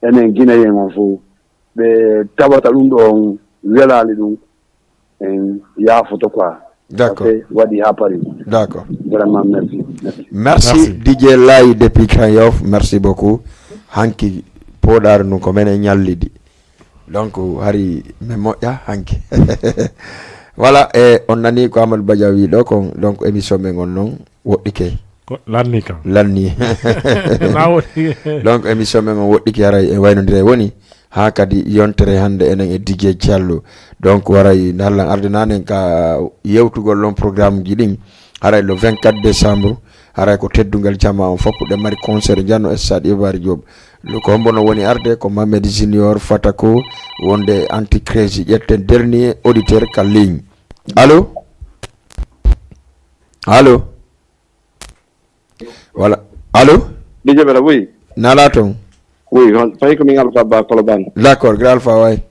enen Guinéen on fof ɓe tawata ɗum ɗo on welaali ɗum, en yaafoto quoi. D'accord. Parce que waɗi haa paari. D'accord. Vraiment merci. Merci. Merci, merci. D J Laye depuis Grand Yoff, merci beaucoup. Hanki pooɗaari ɗum ko menen ñallidi. Donc hari min moƴƴa hanki. Voilà, e on nani ko Amadou Badia wi ɗo kon, donc émission men on noon woɗɗike. Ko lanni kam. Lanni. Na woɗɗi. Donc émission men on woɗɗike, haray e waynodire woni haa kadi yontere hannde enen e D J Diallo. Donc waray nde hallan arde nanen ka yewtugol ɗon programme ji ɗin. Haray le vingt-quatre décembre, haray ko teddungal jamaa on fof, puɗɗe mari concert Janno e Stade Iba Mar Diop. Ko hombo no woni arde? Ko Mohamed Junior Fatako, wonde Anti Crazy. Ƴetten dernier auditeur ka ligne. Allo? Allo? Voilà. Allo? D J Bella, oui. Nala toon? Oui, hon, fayi ko min Alpha Ba Colobane. D'accord, grand Alpha, way.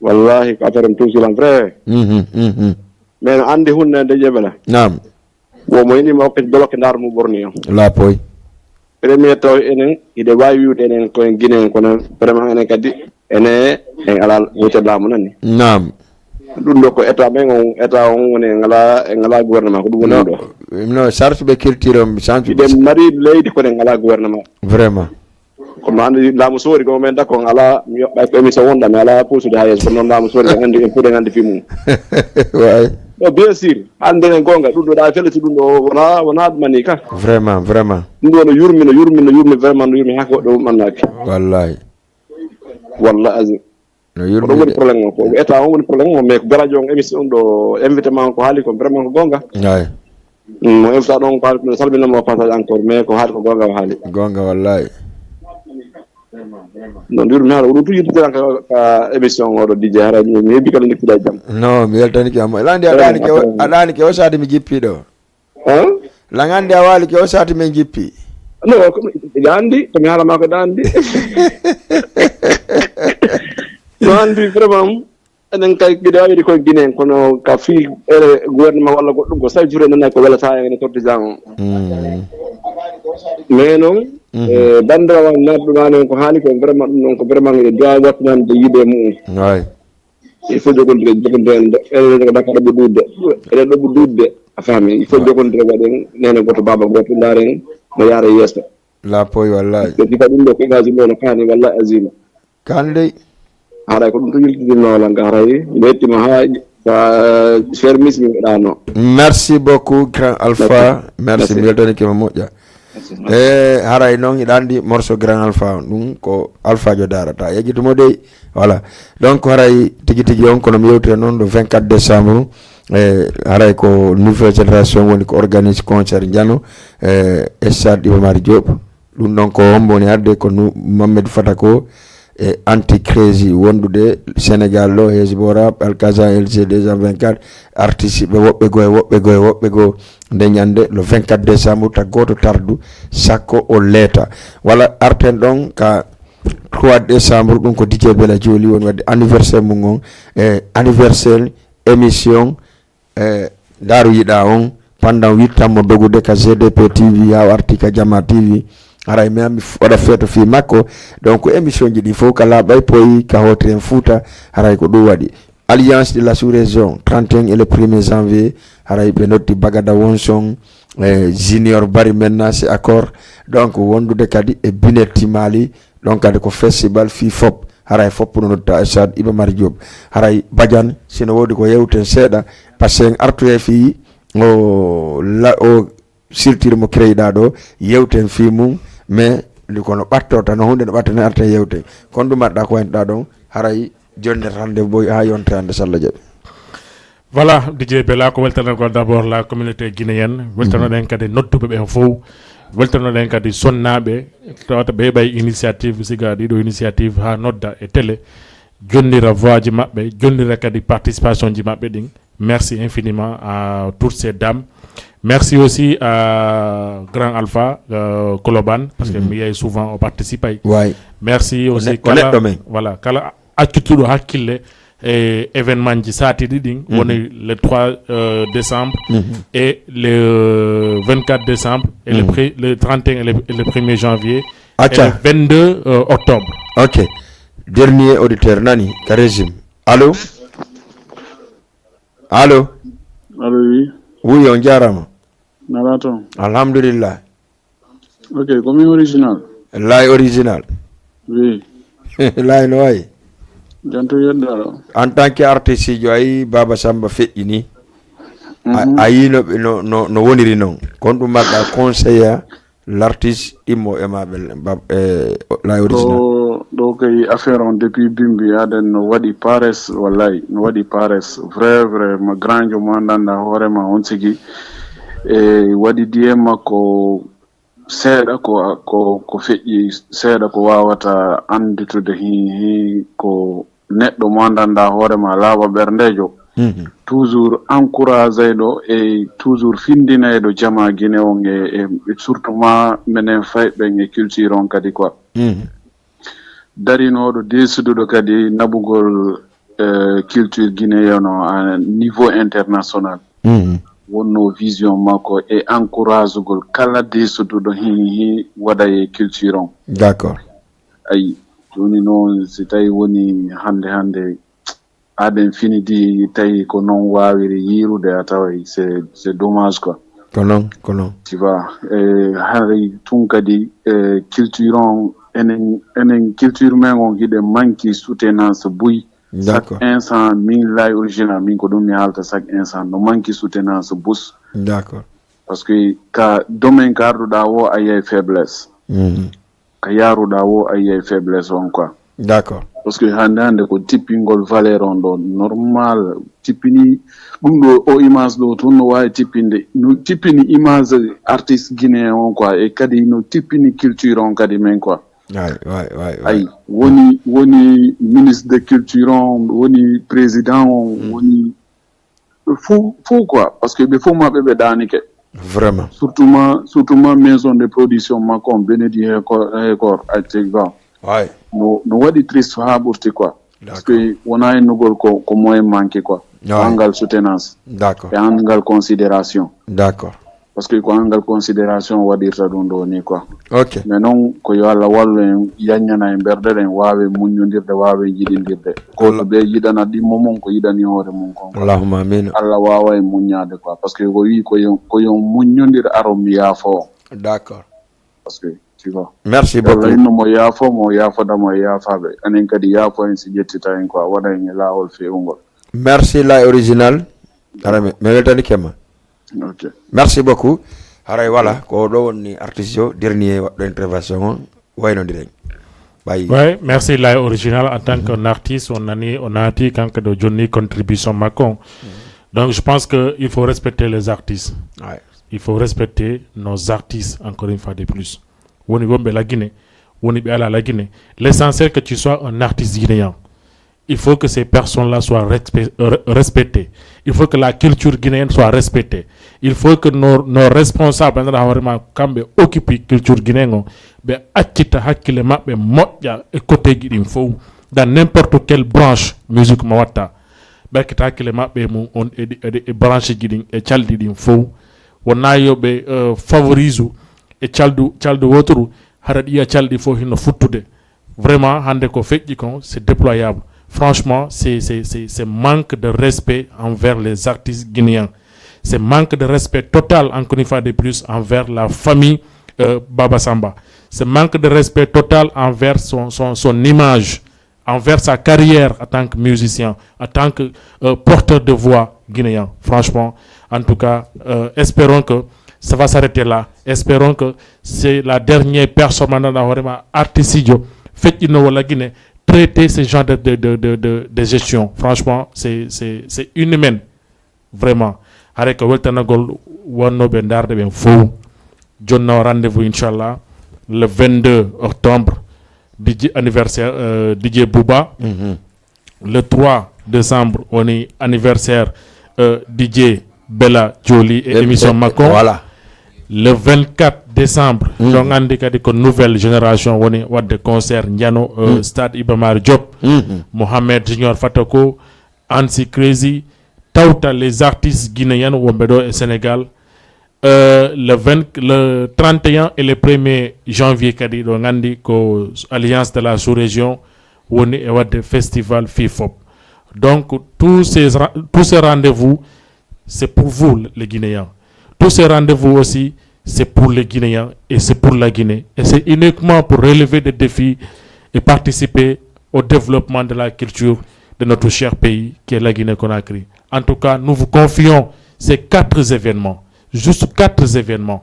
Wallahi, ko affaire am tuusilan vrai. Mhm, mhm. Mais no anndi hunde nde jeɓela. Naam. Wo mo yiɗi mo hokkiti bloqué ndaar mo ɓorni on. Laapoy. Premier taw enen, hiɗe waawi wiwde enen koye Guinée en, kono vraiment enen kadi, ene, en alaa wiyete laamu nani. Naam. Ɗum ɗo ko état men on, état on woni en alaa, en alaa gouvernement, ko ɗum woni ɗum ɗo. No, sartuɓe culture on, santu. Hiɗen mari leydi kono en alaa gouvernement. Vraiment. Kono anndi laamu soori ko men dakko on alaa, mi yoɓɓay ko émission wonɗa, mi alaa puusude haa yeeso, kono noon laamu soori ko anndi en puuɗe anndi fii mum. Way. No, bien sûr, anndi en goonga, ɗum ɗo ɗa fele si ɗum ɗo wona, wona ɗum mani ka. Vraiment, vraiment. Ɗum ɗo no yurmi, no yurmi, no yurmi, vraiment no yurmi haa ko ɗo ɗum annaki. Wallahi. Wallahi azim. No ko ɗum woni yurmi. Problème o, ko état on woni problème o, mais ko garajo on émission ɗo invité ma on ko haali ko vraiment ko goonga. Ay. Mm, mo invité ɗon ko haali ko salminama o passage encore, mais ko haali ko goonga o haali. Goonga wallahi. Non, yurmi haala, o ɗum tu yidde ka, ka émission o ɗo D J, hara mi, mi heɓi kala ndikkuɗa e jam. No, mi weltanike amma. Landi a ɗaani ke o, a ɗaani ke o sade mi jippi ɗo. Hein? Langande a waali ke o sati men jippi. No, ko mi, ɗa anndi, ko mi haala ma ko ɗa anndi. No anndi vraiment, enen kay mbiɗa waawiri koye Guinée, kono ka fii ere gouvernement walla goɗɗum ko sawi jure nana ko welata en ene torti jan on. Mm. Mais noon, Mhm. eh, banndiraawo am naatɗo ɗaani on ko haali ko vraiment ɗum noon ko vraiment eɗen duwa wattinande yiɗe mum. Waay. Il faut jogondire, jogondire, ene ko Dakar ɓuri ɗuuɗde. Ene ɗo ɓuri ɗuuɗde. A faami? Il faut jogondire, waɗen nene gooto, baaba gooto, ndaaren no yaara yeeso. Laapoy, wallahi. Ko sifa ɗum ɗo ko gaaji mo no kaani, wallahi azima. Kaani dey. Haray ko ɗum to yiltidirno wala nga haray. Mi yettima haa ka fermis mi waɗano. Merci beaucoup, grand Alpha. Merci. Merci, mi weltanike ma moƴƴa. E haray noon hiɗa anndi morceau grand alpha on, ɗum ko alphajo darata yejjitumo dey. Voilà. Donc haray tigi tigi on kono mi yewtira noon le vingt-quatre décembre. E haray ko nouvelle génération woni ko organise concert njano e stade Iba Mar Diop. Ɗum noon ko hombo woni adde ko nu Mamadou Fata ko e anti crazy wondude Sénégal ɗo, Hezbora, Alkaza, L G deux cent vingt-quatre, artiste ɓe woɓɓe goo e woɓɓe goo e woɓɓe goo. Nde ñande le vingt-quatre décembre, ta gooto tardu, sakko o leeta. Walla arten ɗon ka trois décembre, ɗum ko D J Bella Jooli woni waɗde anniversaire mum on, e anniversaire émission, e Daaru Yiɗa on, pendant huit ans mo dogude ka G D P T V, haa o arti ka Jama T V. Haray mi, mi f-, waɗa feeto fii makko. Donc, émission ji ɗi fof ka laaɓay poyi, ka hooti en Fuuta, haray ko ɗum waɗi. Alliance de la sous-région, trente et un et le premier janvier, haray ɓe notti Bagada Wonson, e Junior Bari maintenant, c'est accord. Donc, wondude kadi e Binetti Mali, ɗon kadi ko festival fii fop. Haray fop no notta e stade Iba Mar Diop. Haray Badiane, sino woodi ko yewten seeɗa, parce que en artoye fii o la-, o siltiri mo créyɗa ɗo, yewten fii mum, mais ndi kono ɓatto tan, no hunde no ɓattane arten yewten. Kon ɗum marɗa ko waynoɗa ɗon, haray jonne rendez-vous boy haa yonte hannde, so Allah jaɓi. Voilà, D J Bella, ko weltanagol d'abord la communauté guinéenne, weltanoɗen kadi nodduɓe ɓen fof, weltanoɗen kadi sonnaaɓe, tawata ɓe heɓay initiative, siga ɗiɗo initiative haa nodda e télé, jonnira voix ji maɓɓe, jonnira kadi participation ji maɓɓe ɗin. Merci infiniment à toutes ces dames. Merci aussi à Grand Alpha, euh, Koloban, parce que mi yiyay souvent o participay. Waay. Merci aussi ko neɗɗo men. Voilà, kala accutuɗo hakkille e événement ji saatiɗi ɗin, woni le trois, euh, décembre et le vingt-quatre décembre et le pré-, le trente et un et le, et le premier janvier et le vingt-deux, euh, octobre. Ok. Dernier auditeur nani ka régime. Allô? Allô? Allô, oui. Oui, on jarama. Nala toon. Alhamdulillah. Ok, ko min original. Lay original. Oui. Lay no wayi. Janto yeddaɗo. En tant que artiste jo, ayi Baba Samba feƴƴini. A, ayi no, no, no, no woniri noon. Kon ɗum marɗa conseiller l'artiste immo e maɓe, e Lay original. Ɗo, ɗo kay affaire on depuis bimbi aden no waɗi pares, wallahi, no waɗi pares. Vrai, vrai, ma grand jo mo anndanɗa hoorema on sigi. E waɗi diye makko seeɗa ko, ko, ko feƴƴi, seeɗa ko wawata andutude hi, hi ko neɗɗo mo anndanɗa hoorema laaɓa ɓerndejo. Toujours encourageyɗo e toujours findineyɗo jama Guinée on e, e, e surtout ma menen fayɓe ɓen e culture on kadi quoi. Darinoɗo desiduɗo kadi naɓugol eh, culture guinéenne o à niveau international. Mhm. Wonno vision makko e encouragugol kala deesuduɗo hin, hin waɗa e culture on. D'accord. Ayi, jooni noon, si tawi woni hannde, hannde aɗen finidi, tawi ko noon waawiri yiirude, a taway c'est, c'est dommage quoi. Ko noon, ko noon. Tu vois, eh, haray tun kadi, eh, culture on, enen, enen culture men on hiɗen manki soutenance buy. Chaque D'accord. Instant, min Laye Original, min ko ɗum mi haalta chaque instant, no manki soutenance bus. D'accord. Parce que ka domaine ka arduɗa o, a yiyay faiblesse. Mhm. Ka yaruɗa o, a yiyay faiblesse on quoi. D'accord. Parce que hannde, hannde ko tippingol valeur on ɗo normal, tippini ɗum ɗo, o image ɗo tun no waawi tippinde, no tippini image artiste guinéen on quoi, e kadi no tippini culture on kadi men quoi. Ay, ay, ay, ay. Ay, woni, woni ministre de culture on, woni président on, Mm. woni fof, fof quoi, parce que ɓe fof maɓɓe ɓe ɗaanike. Vraiment. Surtout ma, surtout ma maison de production makko on, Benedi Record, Record, actuellement. Ay. No, no waɗi triste haa ɓurti quoi. Parce D'accord. que wona hennugol ko, ko moyen manque quoi. Ay. Anngal soutenance. D'accord. E anngal considération. D'accord. Parce que ko anngal considération waɗirta ɗum ɗo ni quoi. Ok. Mais noon ko yo Allah wallu en, yanñana en ɓerɗe ɗen, waawen muññondirde, waawen yiɗindirde. Ko Allah. Ɓe yiɗana ɗimmo mum ko yiɗani hoore mum kon quoi. Allahumma amin. Allah waawa en muññaade quoi. Parce que ko wi ko yo, ko yo muññondir aron mi yaafo on. D'accord. Parce que, tu vois. Merci Yo Allah beaucoup. Inno mo yaafo mo, yaafodamo e yaafaaɓe. Anen kadi yaafo en si ƴettita en quoi, waɗa en e laawol feewungol. Merci Laye Original. Ara mi, mi weltanike ma. Ok. Merci beaucoup. Haray voilà, ko ɗo woni artiste o, dernier waɗɗo intervention on, waynodiren. Ɓay. Ouais, merci Laye Original. En tant qu'un artiste, on a ni, on a dit quand que de Johnny contribution Macron. Donc je pense que il faut respecter les artistes. Ouais. Il faut respecter nos artistes encore une fois de plus. Woni wonɓe la Guinée, woni ɓe ala la Guinée. L'essentiel que tu sois un artiste guinéen. Il faut que ces personnes-là soient respect-, re-, respectées. Il faut que la culture guinéenne soit respectée. Il faut que nos, nos responsables, ɓe ngannduɗaa hoore ma, kamɓe occupe culture guinéenne o, ɓe accita hakkille maɓɓe moƴƴa e côtéji ɗin fof, dans n'importe quelle branche musique mo watta. Ɓe accita hakkille maɓɓe e mum on, e ɗi, e ɗi, e branche ji ɗin, e calɗi ɗin fof. Wonnaa yo ɓe, euh, favorise e calɗu, calɗu woturu, hara ɗiya calɗi fof hino futtude. Vraiment, hannde ko feƴƴi kon, c'est déployable. Franchement, c'est, c'est, c'est, c'est manque de respect envers les artistes guinéens. C'est manque de respect total, encore une fois de plus, envers la famille, euh, Baba Samba. C'est manque de respect total envers son, son, son image, envers sa carrière en tant que musicien, en tant que, euh, porteur de voix guinéen. Franchement, en tout cas, euh, espérons que ça va s'arrêter là. Espérons que c'est la dernière personne maintenant, vraiment, artiste ijo, feƴƴinoowo la Guinée, traiter ce genre de, de, de, de, de, de gestion. Franchement, c'est, c'est, c'est inhumain. Vraiment. Haray ko weltanagol wonnooɓe ndaarde ɓen fof. Jonna o rendez-vous, inchallah, le vingt-deux octobre, D J anniversaire, euh, D J Bouba. Mhm. Le trois décembre, woni anniversaire, euh, D J Bella Jolie et E-, émission e-, makko. Voilà. Le vingt-quatre décembre, Mhm. ɗon anndi kadi ko nouvelle génération woni waɗde concert njano, euh, Mhm. Stade Iba Mar Diop. Mhm. Mohamed Junior Fatako, Ansi Crazy, tawta les artistes guinéens wonɓe ɗo e Sénégal. Euh, le vingt, le trente et un et le premier janvier kadi, ɗo nganndi ko Alliance de la Sous-Région woni e waɗde festival fifop. Donc, tous ces ra-, tous ces rendez-vous, c'est pour vous, les Guinéens. Tous ces rendez-vous aussi, c'est pour les Guinéens et c'est pour la Guinée. Et c'est uniquement pour relever des défis et participer au développement de la culture de notre cher pays qui est la Guinée-Conakry. En tout cas, nous vous confions ces quatre événements, juste quatre événements.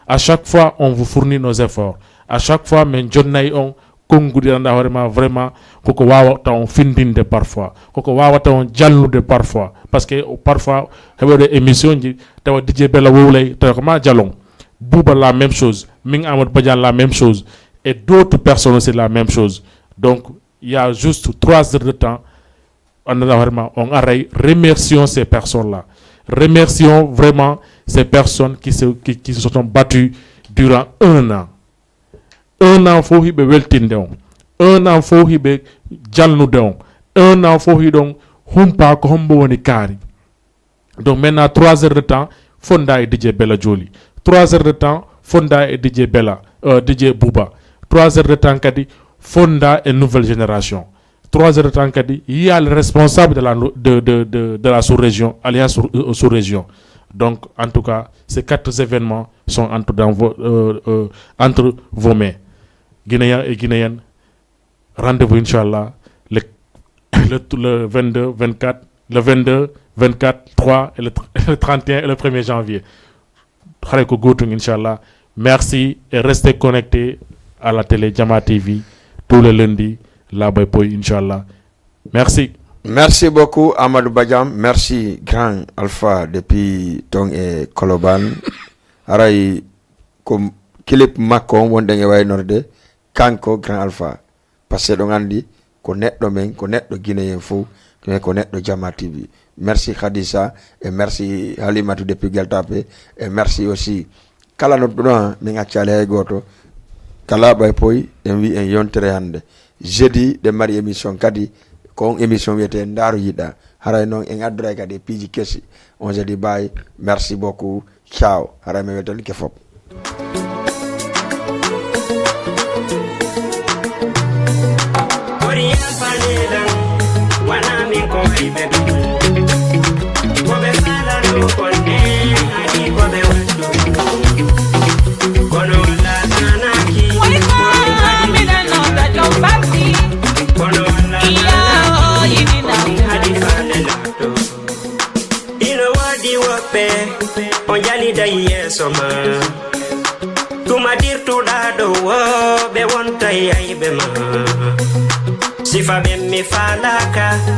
À chaque fois, on vous fournit nos efforts. À chaque fois, min jonnay on konnguɗi, annda hoore ma, vraiment, koko wawata on findinde parfois, koko wawata on jalnude parfois, parce que parfois heɓoɗo émission ji tawa D J Bella Wowlay tawa ko ma jalon, Bouba la même chose, min Amadou Badiane la même chose, et d'autres personnes aussi la même chose. Donc il y a juste trois heures de temps, annda hoore ma, on aray. Remercions ces personnes-là, remercions vraiment ces personnes qui se, qui, qui se sont battues durant un an. Un an fof hiɓe weltinde on, un an fof hiɓe jalnude on, Un an fof hiɗon humpa ko hombo woni kaari. Donc maintenant trois heures de temps fonda e DJ Bella Joli, trois heures de temps fonda e DJ Bella, euh, DJ Bouba, trois heures de temps kadi fonda e nouvelle génération, trois heures de temps kadi il y a le responsable de la, de, de, de, de la sous-région, alliance sous-région. Donc en tout cas ces quatre événements sont entre, dans vos, euh, euh, entre vos mains. Guinéens et Guinéennes, rendez-vous inchallah le, le, le vingt-deux vingt-quatre, le vingt-deux vingt-quatre trois et le, le trente et un et le premier janvier. Xare ko gotum inchallah. Merci et restez connectés à la télé Jama TV tous les lundis, la boy boy inchallah. Merci. Merci beaucoup Amadou Badiam, merci grand Alpha depuis ton e Koloban. Haray ko clip makko on wonɗen e waynorde, kanko grand Alpha, parce que ɗon anndi ko neɗɗo men, ko neɗɗo Guinéen fof, mais ko neɗɗo Jama TV. Merci Khadisa, et merci Halimatu depuis Gueltape, et merci aussi kala nodduɗo, min accaali hay gooto. Kala ɓay poy en wi en yontere hannde jeudi ɗen mari émission kadi, ko on émission wiyete Ndaaru Yiɗa. Haray noon en addoray kadi e piiji kesi. On jeudi bay, merci beaucoup. Ciao, haray mi weltanike fop. Ino woodi woɓɓe o jaliday yeeso ma, tuma dirtuɗa ɗo woɓɓe wontay ayɓe ma. Sifa ɓen mi faalaka.